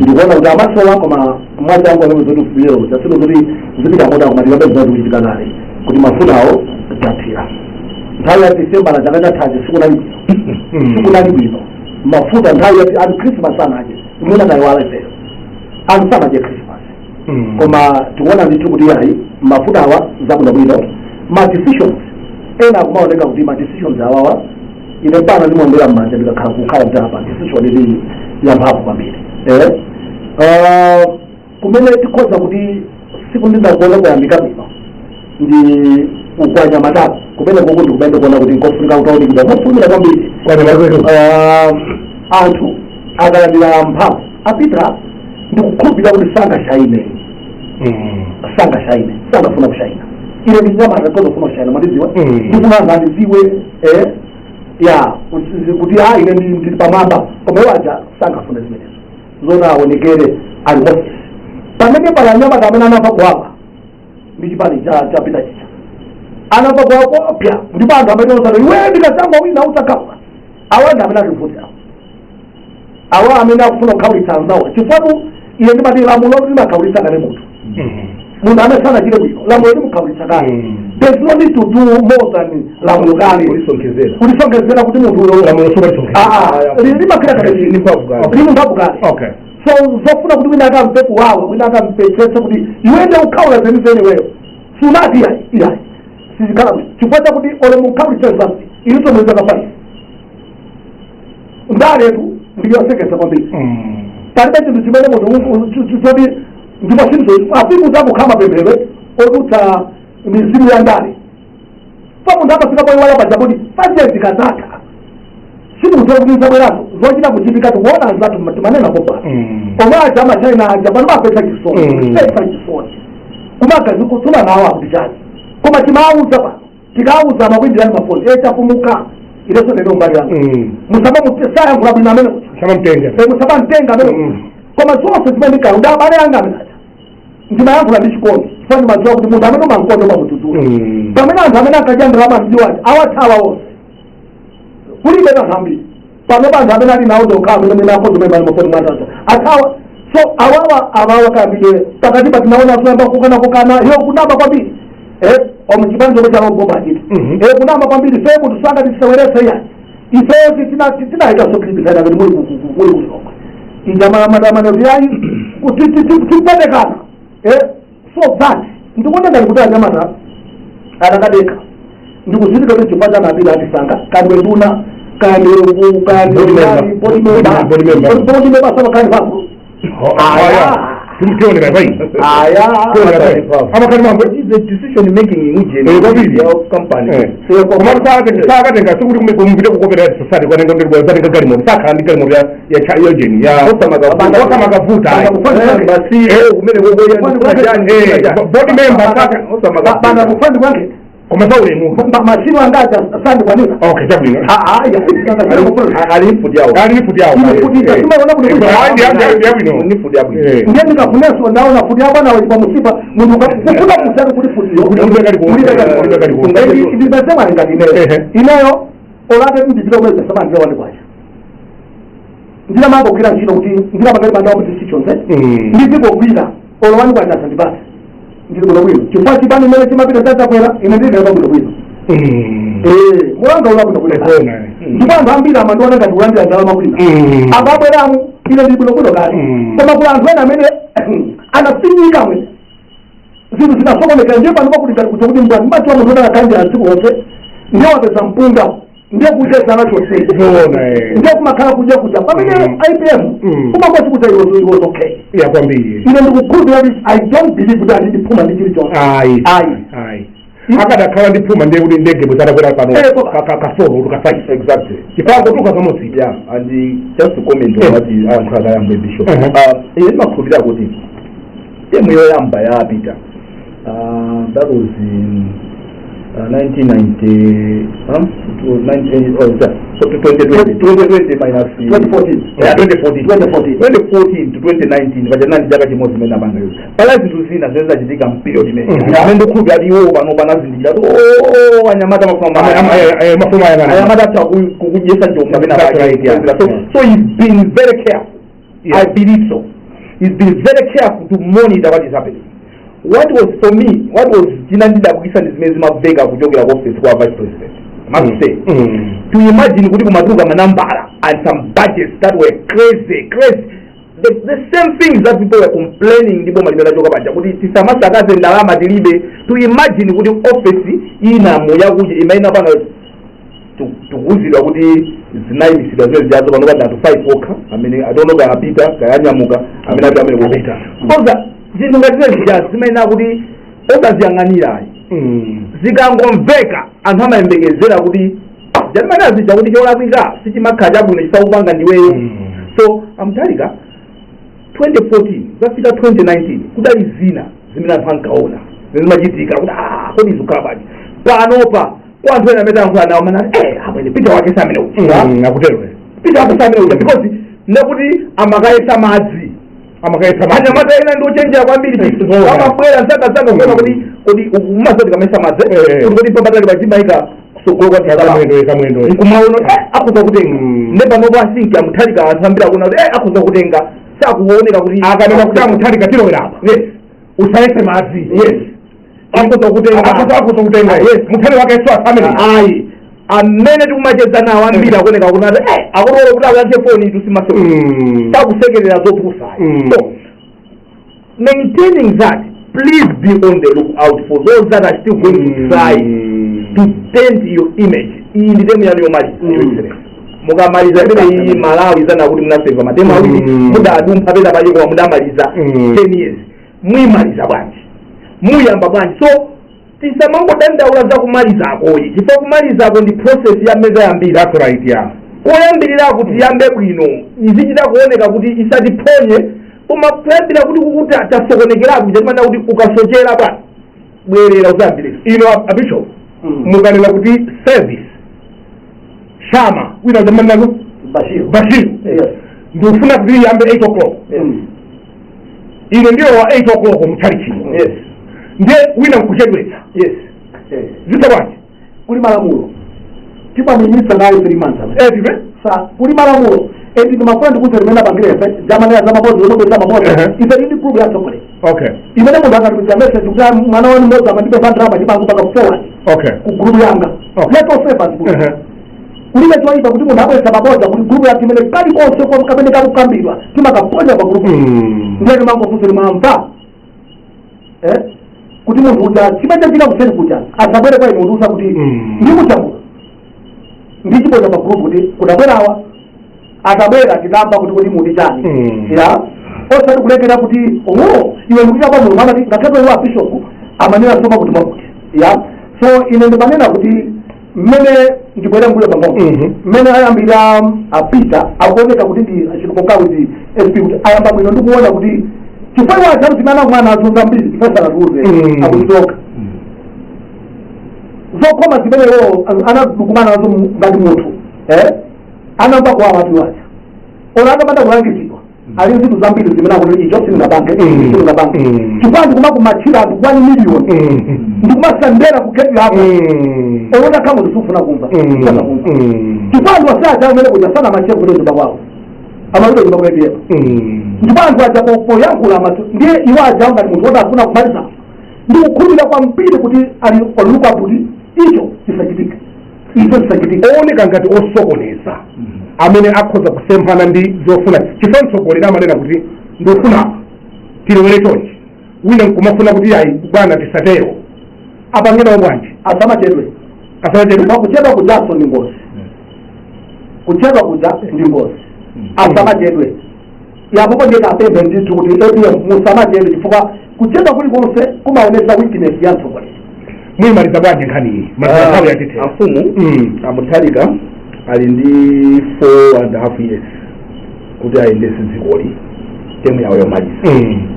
Ndikuona kuti amasowa, koma mwachangu amene zoti fuel zasino zoti zipita moda, koma tikabe zina zikuchitika kale kuti mafutawo tathira nthawi ya December la chaka chathachi. Sikunali bwino, sikunali bwino. Mafuta nthawi ya anthu Christmas sanaje, imene atayiwala ifeyo, anthu sanaje Christmas. Koma tikuona ndithu kuti yayi, mafuta awa zabwinobwino. Ma decisions ena akumaoneka kuti ma decisions awawa, ine pana ndimombera m'manja ndikakhala kukhala kuti apa decision ili yamphamvu kwambiri. Kumene tikhoza kuti siku ndinakuona kuyambika bwino ndi kukwanya matatu kumene kuku, ndikumene kuona kuti nkofunika kutaunikidwa mofumira kwambiri. Anthu akalandira mphamvu apita, ndikukhulupirira kuti sangashaine, sangashaine, sangafuna kushaina. Ine ndinyamata kozofuna kushaina, mwandiziwa. Ndifuna anthu andiziwe, ya kuti a ine ndili pamwamba, koma iwo aja sangafune zimenezo zona aonekere ali office. Pamene pali anyamata amene anamva kuwawa ndi chipani chapita chicha, anamva kuwawa kopya, ndipo anthu amene osati iwe ndikasamba wina udzakhaula, awa ndi amene ativuta, awa amene akufuna kukhawulitsa anzawo. Chifukwa iye ndimati lamulo limakhawulitsa kale munthu. Munthu amene sanachite bwino, lamulo limukhawulitsa kale. There's no need to do more than lamulo kale. Kulisonkhezera. Kulisonkhezera kuti munthu uyo. Lamulo sumalisonkhezera. Ah, limakhira kale. Ni mphamvu kale. Lili mphamvu kale. So zofuna kuti wina akampe kuwawa, wina akampetsetse kuti iwende ukhawula zenizeni iweyo sunati, iyayi, iyayi, sizikhala bwino, chifukwa chakuti ole mukhawulitse zambiri inuso muliza kafaisi. Ndaletu ndiyosekesa kwambiri. Palibe chinthu chimene munthu choti ndipo sinthu apiku zakukhala mapemphero odutsa mizimu ya ndale pa munthu amafika poiwala paja kuti pajezi kazatha, simukudziwa kuti zabwerazo zochita kuchitika. Tikuona anzathu timanena popa omwe aja amachina aja pano mapesa chisoni, pesa chisoni kumagazi kutsula nawo akuti chani, koma timawauza pano, tikawauza amakuimbirani mafoni e chafumuka ileso lero mbali yanga musama sayankhula bwino amene kucha. Samamtenga. Musamamtenga amene. Koma zonse zimene ndikalo ndi abale anga amene aja ndimayankhula ndi chikondi, chifukwa ndimadziwa kuti munthu amene umankonda umamudzudzula. Pamene anthu amene ankadya ndalama mjiwaji awathawa onse, kulibe anthu ambiri pano. Anthu amene ali nawo ndokhala amene mwene akhoza umene mali mafoni mwatata athawa. So awawa awawa kayambidwe pakati pa tinaona kuyamba kukana kukana iyo kunama kwambiri, omwe chipani chomwe chalogoma achita. Kunama kwambiri fe munthu sangatisewerese yani ifeyo tinayita sokhilibisana ngati muli muli kulilongwe ijamalamadamano yayi kuti tipendekana. So that ndikuona ngati kuti anyamata atakadeka ndikuzindika kuti chifukwa chanapita atisanga kandiwe nduna kandiwe Board member. Board member. Board member. Board member sama kandi pako. Aya, tioneka pai. Aya. Tioneka pai amakani mambo. The decision making uje Kwambiri. ya company. Koma sakatenga sikuti kumupita kukopera society kwatenga ndi kwatenga galimoto, sakhala ndi galimoto ya jeni ya osamakavuta ayi. Basi kumene kokoya. Board member saka Bana kufandi kwange. Koma saulemu. Mashino angaja sandikwanira. Okay, chabwino. Ali input yawo. Ali input yawo. Input yawo. Simaona kuti- Yabwino. Input yabwino. Ndiye ndikafunenso ndaona futi yabwana pa musipa munthu kufuna kusiyana kuti futiyo Kulibe kali konse. Ndipasema ngati ineyo ineyo olate ndipita kumwezi samandira wandi kwacha ndinamangogwira ntchito kuti ndinapangati mandawo decisions ndizingogwira olo wandi kwacha asandipase, ndili bwino bwino, chifukwa chipani imene chimapita chachakwera ine ndilileka bwino bwino. Mulanga ula bwino bwino. Ekuona. Ndipo anthu ambiri amandiona ngati kulandira ndalama kwina akabweramu, ine ndili bwino bwino kale. Koma kula anthu ena amene anafinyika mwene zinthu zinasokonekera, ndiye pano pakuti ngati kuja kuti mbwani madziwa munthu oti akakanjira tsiku lonse ndiye wapeza mpunga. Ndiye kucheza nacho. Zoona, eh. Ndiye kumakhala kuja kuja pamene APM kumakosi kuti it was okay. Ya, kwambiri. Ine ndikukhulupirira kuti I don't believe kuti ali ndi phuma ndi chilichonse. Ayi. Ayi. Ayi, akadakhala ndi phuma ndiye kuti ndege bwezatakwera pano ka 4 ka 5. Exactly. Chifukwa kutuka kamodzi. Yeah, and just to comment on what ayankhula kayambo bishop, ine ndimakhulupirira kuti term yoyamba yapita, that was in 1990, huh? It was 19, oh, yeah. So to 2020, 2020 minus 2014. Yeah, 2014. 2014. 2014 to 2019, paja chaka chimodzi imene apanga yozi, pala zinthu zina zimene zachitika mperiod imene amene ndikukhulupirira kuti iwo pano panazindikira kuti, oh, anyamata mafuna Mafumu ayang'ana. Anyamata atha kukudyesa njovu kapena. That's right, yeah. So he's been very careful. I believe so. He's been very careful to monitor what is happening. What was, for me, what was chinandidabwisa ndi zimene zimamveka kuchokera ku office kwa vice president, must say, to imagine kuti kumatuluka manambala and some budgets that were crazy, crazy, the same things that people were complaining ndipo malimera choka paja kuti tisamasakaze ndalama tilibe. To imagine kuti office ina yakuti imaina pano tikuwuzidwa kuti zinayimisidwa zimene zijazo, pano pati anthu 5 okha amene, I don't know kayapita kayanyamuka, amene ati amene Apita. koza zinthu ngati zimene zijazo zimayenera kuti osaziyang'anirayi. Zikangomveka anthu amayembekezera kuti jatimana zija kuti cholakwika sichimakhala chabwino chisakupanga ndiweyo. So a Mutharika 2014 zafika 2019, kudali zina zimene anthu ankaona zimene zimachitika kuti, ah, kodi izikhala bwanji panopa? Kwa anthu ena amene ayankhula nawo manati, eh, amwene Peter wake samene uja. Akutero. Peter wake samene uja, because ndekuti amakayesa madzi. Amakayesa madzi. Anyamata ena ndi ochenjera kwambiri. Zoona. Amabwera msanga kuona kuti kodi umazo tikamesa madzi, kuti kodi pambatali pachimayika kusogolo kwa tisalama. Kamwendo, kamwendo. Nkumaono, eh, akhoza kutenga. Nde panopo asinki a Mutharika, anthu ambiri akuona kuti, eh, akhoza kutenga, sakuoneka kuti Akanena kuti a Mutharika tilowera apa, yes, usayese madzi. Yes, akhoza kutenga. Akhoza kutenga. Yes. Mutharika wake so asamene. Ayi, amene tikumacheza nawo ambiri akuoneka kuti, eh, akulola kuti akuyankhe foni tusimasewa, sakusekerera zopusa. So maintaining that, please be on the lookout for those that are still going to try to paint your image. Iyi ndi term yanu yomaliza, Your Excellency. Mukamaliza imene iyi, Malawi zana kuti munaseva ma term awiri, mudadumpha pena pake, koma mudamaliza 10 years. Muyimaliza bwanji? Muyamba bwanji? So tisamangodandaula za kumalizakoyi, chifukwa kumalizako ndi process ya meza yambiri. That's right, yeah. Koyambirira kuti tiyambe bwino, izichita kuoneka kuti isatiphonye, koma kuyambira kuti kukuti tasokonekeraku, chatimana kuti ukasochera bwana, bwerera uzayambirira. Ino a bishop, mukanena kuti service shama wina zamanako. Bashir. Bashir. Yes. Ndikufuna kuti iyambe 8 o'clock. Ine ndiyo wa 8 o'clock mchalichimo. Ndiye wina nkuchedwetsa. Zita bwanji? Kuli malamulo, timamuyimisa nayo 3 months amene. Eh, tive. Sa kuli malamulo eti ndimafuna ndikuze limene apangire ife zamanena zamabodzi zomwe zamabodzi. Ife tili group yatsogolera imene munthu akatumiza message kuti, "Ah, mwana wanu mmodzi amandipe ndalama," ndipangu paka forward ku group yanga. Let us save us. Kulibe choyipa kuti munthu abwesa mabodza kuti group yathu imene kalikonse kamene kakukambidwa timakaponya pa group. Ndiye timangofunsa, mwamva, eh, kuti munthu uja chimene chachitika kuseri kuja asabwere kwa ine kundiuza kuti ndikuchambula ndichiponya pa group kuti kudabwerawa atabwera tinamba kuti muti chani. Ya, osati kulekera kuti, oh, iwe ndikuti apa mulungu amati ngakhale iwe bishop amanena soma kuti mwakuti. Ya, so ine ndimanena kuti mmene ndibwera mbuyo pang'ono, mmene ayambira apita akuoneka kuti ndi achitukokawi ndi SP kuti ayamba bwino, ndikuona kuti chifukwa achamu zimene akumana nazo zambiri, chifukwa sanatiuze, akuzichoka zokhoma zimenewo anakumana nazo ngati munthu, eh, anamva kwa watu wacha ora akapanda kulangizidwa ali zinthu zambiri zimene akuti icho sindingapange, sindingapange, chifukwa ndikumakumatchira anthu 1 million, ndikumasandera ku gate lako, olota kama ndisufuna kumva, sasa kumva, chifukwa anthu asaja umene kuja sana amachia kuti nyumba kwawo amapita nyumba kwa APM, ndipo anthu aja poyankhula amati ndiye iwo aja ngati munthu woti afuna kumaliza ndikukhulupirira kwambiri kuti ali oluka kuti icho chisachitike, icho chisachitike. Ooneka ngati osokoneza amene akhoza kusemphana ndi zofuna, chifukwa mtsogoleri amanena kuti ndikufuna tilowere chonchi, wina nkumafuna kuti ayi bwana tisatero, apangenawo bwanji? Asamachedwe. Asamachedwe. Pakuchedwa kujaso ndi ngozi. Kuchedwa kuja ndi ngozi. Asamachedwe yapopo, ndiye kapembe ndithu kuti APM musamachedwe, chifukwa kuchedwa kulikonse kumaonesa weakness ya mtsogoleri. Muyimaliza bwanji nkhani iyi? Nthawi yatithe. Afumu, amuthalika ali ndi 4.5 years kuti ayendese dzikoli, term yawo yomaliza.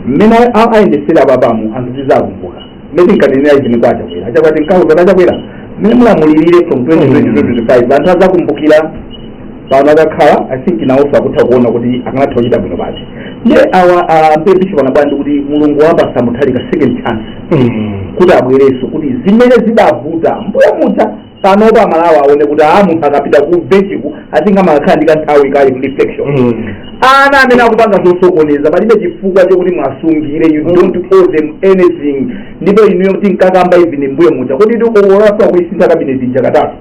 Mmene ayendesera ababamu, anthu tizakumbuka mmene tinkanenera even kwa Achakwera. Achakwera tinkauza, Achakwera, mmene mulamulirire from 2020 2025, anthu azakumbukira. Pano akakhala, I think nawonso akutha kuona kuti akanatha kuchita bwino pati. Ndiye awa ampe bishop anabwera kuti Mulungu wapasa Muthalika second chance kuti abwerenso, kuti zimene zidavuta mbuyo muja, panopa Amalawi aone kuti a munthu akapita ku benchiku atinga amakhala ndi kanthawi ka reflection. Ana amene akupanga zosokoneza, palibe chifukwa chokuti mwasungire. You don't owe them anything. Ndipo inuyo tinkakamba even mbuyo muja kuti tikuolasa kuisintha cabinet ija katatu,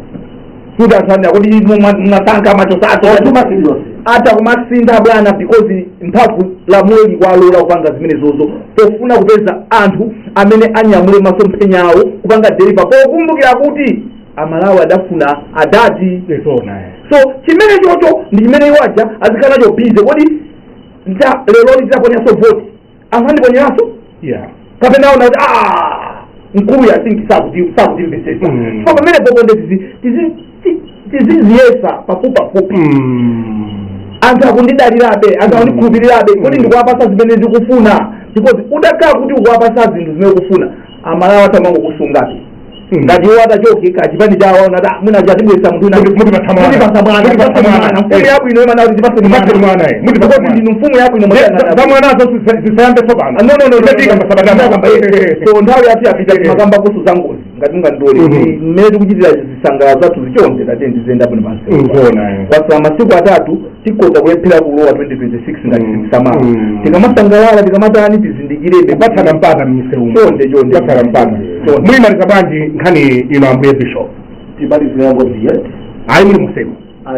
kuti anthu anena kuti inu mwasankha machosacho. Chuma serious. Atha kumasintha bwana, because mphamvu lamulo likwalola kupanga zimene zozo, pofuna kupeza anthu amene anyamule masomphenya awo kupanga deliver, pokumbukira kuti Amalawi adafuna adati. Zona. So chimene chocho ndi chimene iwaja azikhala nacho busy. Kodi nta lero lidzaponyanso voti, anthu andiponyeranso kapena aona kuti ah, mkulu ya think sakutimvetsetsa? So pamene popo tiziziyesa pafupi pafupi. Anthu akundidalirabe, anthu akundikhulupirirabe, kuti ndikuwapasa zimene ndikufuna? Because utakhala kuti ukuwapasa zinthu zimene ukufuna, Amalawi atamangokusungabe. Ngati iwo atachoke kachipani chawo, aona kuti mwina chatibwesa munthu wina. Mutipatsa mwana. Mutipatsa mwana. Mutipatsa mwana. Mfumu yabwino imana kuti tipaseni Tipaseni mwana, eh. Mutipatsa Because mwana. ndinu mfumu yabwino. Za mwanazo zisayambe tsopano. No, no, no, no, Imetika no. masabata. So nthawi yathu yapita. Timakamba kusu za ngozi, ngati mungandilole, mmene tikuchitira zisangalalo zathu zichonde, tate ndiziyenda bwino pansi. Nzona, eh. Kwasala masiku 3, tikhoza kulephera kulowa 2026 ngati sitisamala. Tikamasangalala, tikamatani, tizindikirebe. Kupatsana mpata m'misewu. Chonde, chonde. Kupatsana mpata. Chonde. Muyimaliza bwanji nkhani ino, ambuye bishop? Timalizira ngozi yet? Ayi, muli musemu.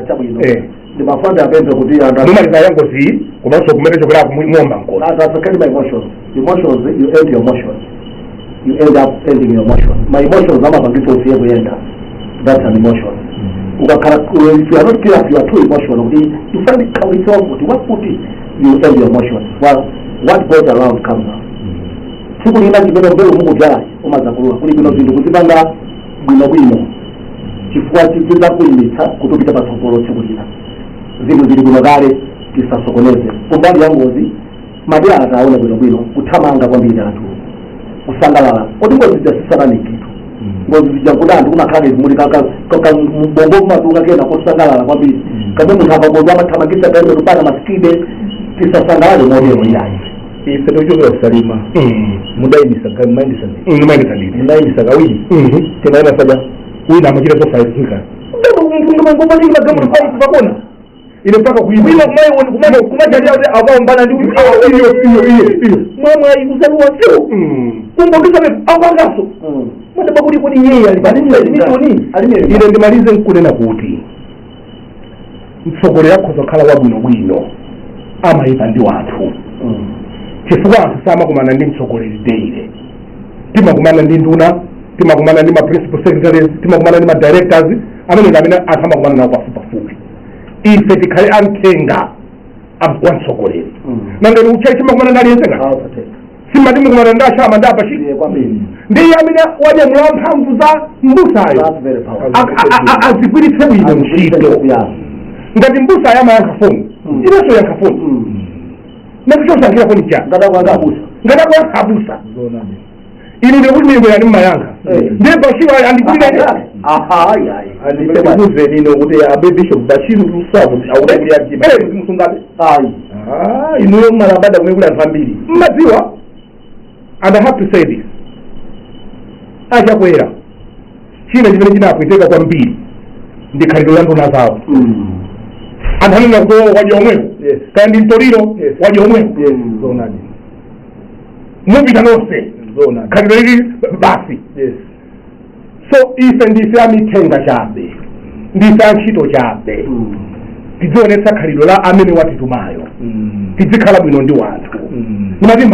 Chabwino. Eh. Ndimafuna apemphe kuti anthu Mumaliza ya ngozi, komanso kumene chokerako muomba mkono. Anthu asakhale ma emotions. Emotions, you end your emotions, you end up ending your emotions. Ma emotions amapangisa usiye kuyenda. That's an emotion. Ukakhala, if you are not careful, you are too emotional kuti you find it kawitsa wakuti wakuti, you end your emotions. Well, what goes around comes out. Tsiku lina chimene mbewu mukudzalayi umazakulula. Kuli bwino zinthu kuzipanga bwinobwino, chifukwa chidzakuyimitsa kuti upite patsogolo tsiku lina. Zinthu zili bwino kale, tisasokoneze. Kumbali ya ngozi, madera ataone bwinobwino kuthamanga kwambiri, anthu kusangalala. Kodi ngozi zija sisatanikitu? Ngozi zija kuti anthu kumakhala muli mbongo kumatuka kena kosangalala kwambiri, kamene munthu akakodwa amathamangitsa galimoto pana ma speed. Tisasangalale motero, iyayi. Ife tikuchokera kusalima. Mudayimisa, mumayendesa nditi? Mumayendesa nditi. Munayimisa kawiri. Timayima saja. Wina amachita zosaizika. Munthu pakona. Ine mpaka kuima. Kuima kumajalira kuti akaombana ndi Iyo, iyo, iyo, iyo. Mwamwayi kusaluwa sio kungondisa apangaso madaba kuti kuti yeye ali panini. Ine ndimalize nkunena kuti mtsogoleri akhoza kukhala wabwinobwino, amayipa ndi wanthu, chifukwa anthu samakumana ndi mtsogoleri daily. Timakumana ndi nduna, timakumana ndi ma principal secretaries, timakumana ndi ma directors, amene ndi amene anthu amakumana nawo pafupipafupi. Ife tikhale amthenga wa mtsogoleri. Nangeni uchai timakumana ndi aliyense nga simati mukumana ndi ashama ndi apashi. Kwambiri. Ndiye amene wanyamula mphamvu za mbusayo That's very powerful. azigwiritse bwino ntchito. Ngati mbusayo amayankha foni, inenso yankha foni. Nakuchosankhira foni cha Ngadakwanga abusa. Ngati akuyankha abusa, inu ndikuti milimo mmayankha. Ndiye Bashiru andikwire. Andikuze nino kuti abe Bishop Bashiru lusavu aukulya mtima musungabe. Ayi. Inuyo mmalabada kumene kuli anthu ambiri. Mmadziwa, and I have to say this, Achakwera china chimene chinapweteka kwambiri ndi khalidwe la nduna zawo. Anthu anena kuti, "Oh, wadya omwewo." Kaya ndi mtoliro. Wadya omwewo. Yes, zonadi. Mupita nonse. Zonadi. Khalidwe lili basi. So ife ndife amithenga chabe, ndife antchito chabe. Tidzionetsa khalidwe la amene watitumayo, tizikhala bwino ndi wanthu. Ndimati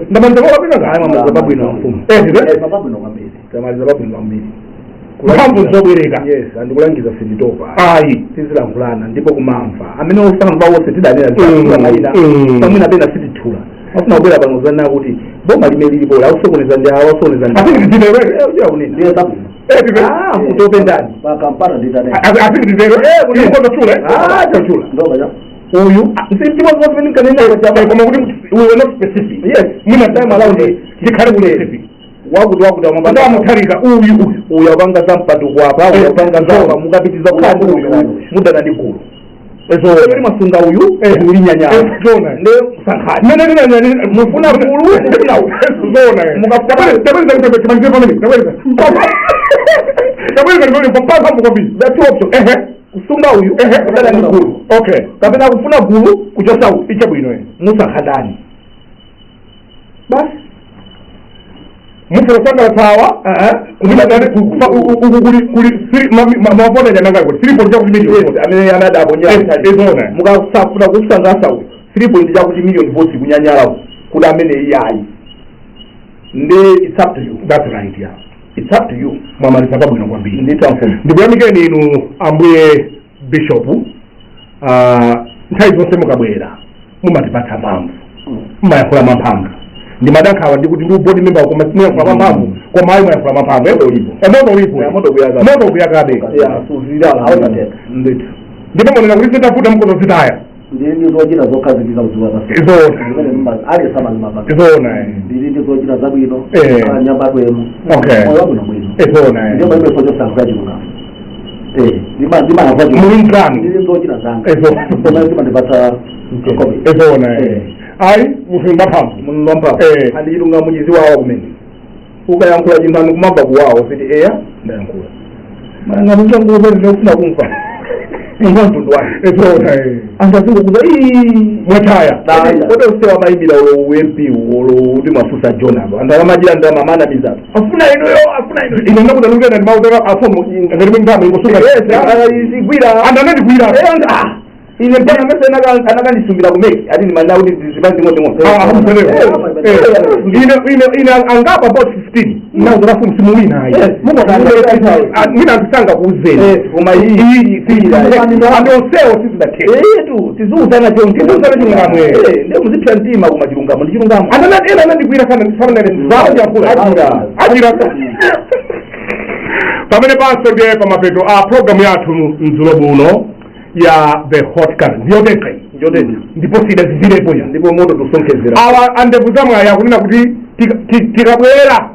ndamaliza kolapita. Ayi, mwamaliza pabwino, mfumu. Eh. Pabwino kwambiri. Tamaliza pabwino kwambiri. Mphamvu zobwereka. Yes, andikulangiza sinditopa. Ayi. Tizilankhulana ndipo kumamva amene osamva wonse tidanena zithula mayina, pamwina pena sitithula, afuna kubwera pano zanena kuti boma limene lilipo lausokoneza ndi awa, osokoneza ndi I think nditero. Uja kunena. Ndiye zabwino. Ah, kutope ndani? Pakampata nditanena. I think nditero. Ikondo chule. Ah, chachula. Ndoba cha Uyu. Ndipo zimene nkanena. Koma kuti we were not specific. Yes. Mwina time around tikhale specific. Wakuti wakuti Amapanda amutharika uyu uyu. Uyu apanga za mpatuko apa, uyu apanga za apa, mukapitiza kukhala ndi uyu mudana ndi gulu. Pamene mwasunga uyu, uli nyanyala. Zona. Nde sankhani. Mene nina Mufuna gulu, mufuna uyu. Zona. Tabweza tabweza pamene tabweza. Tabweza pamene papapa kwambiri. The two options. Kusunga uyu, kudana ndi gulu. Kapena kufuna gulu, kuchosa uyu. Ichabwino eh. Musankha ndani? Basi. Mufuna sangalatsawa kuli kuli mavota jananga kuti 3 point chakuti million. Yes, amene anadaponya. Zona. Mukasafuna kusangalatsa uyu, 3 point chakuti million votes kunyanyala kuti amene iyayi. Nde it's up to you. That's right, yeah. It's up to you. Mwamaliza pabwino kwambiri. Ndithu amfumu. Ndikuyamikeni inu ambuye bishop. Nthawi zonse mukabwera mumatipatsa mphamvu, mumayankhula mwamphamvu. Ndimadankhawa ndikuti ndi board member koma simuyankhula mwamphamvu, koma ayi, muyankhula mwamphamvu. Moto ulipo. Moto ulipo. Yeah, moto ukuyakabe. Moto ukuyakabe. Yeah, suzilala. Awutateka. Ndithu. Ndipo monena kuti sitafuta mukozozitaya. Ndili ndi zochita zokhazikika kudziwa pasi. Zona. Zimene ali samazimapanga. Zona. Ndili ndi zochita zabwino. Nyambadwemo. Moyo wabwino bwino. Zona. Ndiyo palibe sochosankhula chilungamo. Ndimayankhula chilungamo. Muli mkanu. Ndili zochita zanga. Zona. Koma zimandipatsa mkomi. Zona. Ayi, munthu mwamphamvu. Munhu wamphamvu. Andi chilungamo chiziwawa kumene ukayankhula chinthu anu kumamva kuwawa, siti eya ndayankhula malangano changuva ndinofuna kumva imva mtundu wake. Zona. Anthu azingokuza Mwataya. kodi usewa mayimbira ulo MP ulo kuti mwafusa John apo anthu akamachira ndalama amanamizapo afuna inuyo, afuna inuyo. Ine ndakuda ndikutenda ndimautera afomu ngati mwini ndama ingosunga. Yes, igwira. Anthu anandigwira. Ah, ine mpaka mese anakandisumbira kumeki ati ndimanda kuti zipani zing'ono. Ine angapa about 15 nazo rafu msimu wina ayi. Mwina antisanga kuuzeni. Koma iyi anthu onsewo sizidatheka. Etu tiziuzana choncho. Tiziuzana chilungamo, eh. Nde muzipsa mtima koma chilungamo ndi chilungamo. Anthu ena anandigwira sana sana zawo yankhula. Ajira. Ajira. Pamene panso ndiye pamapeto a program yathu mdzulo buno ya The Hot Current. Ndiyotentha iyi. Njotentha. Ndipo sidazizirepo ya. Ndipo moto tusonkhezera. Awa andevu zamwayi akunena kuti tikabwera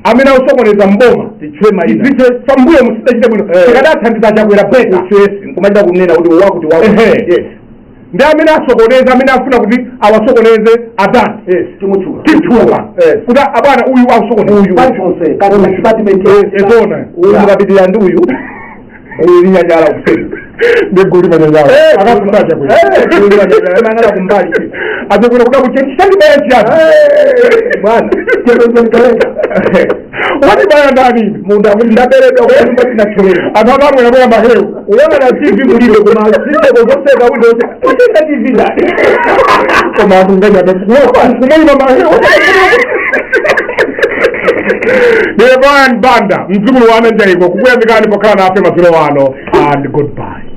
amene akusokoneza mboma tichwe mayina. Ziche pambuyo musidachite bwino, tikadathandiza Chakwera better. Tichwe nkumachita kunena kuti wakuti wakuti. Ehe. Yes. Ndi amene asokoneza, amene afuna kuti awasokoneze adani, Yes. Timutchuka. titchuka kuti abwana uyu akusokoneza. Uyu. Paliponse kati department. Ezona. Uyu mukapitira ndi uyu, uyu linyanyala kuseri. Ndi gulu manyanyala akafusa Chakwera. Gulu manyanyala mangala kumbali. Achakwera kuda kuti chandibaya chiyani? Bwana. Watibaya ndani? Mundu akuti ndaberedwa kunyumba tinacholera. Anthu akamwera bwera mahewu. Uyang'ana TV mulibe koma zitseko zoseka windows kutenga TV ndani? Koma anthu nganyada kumayima mahewu. Ndiye Brian Banda, mdzukulu wa Ananjaiko, kukuyamikani pokhala nafe madzulo ano, and goodbye.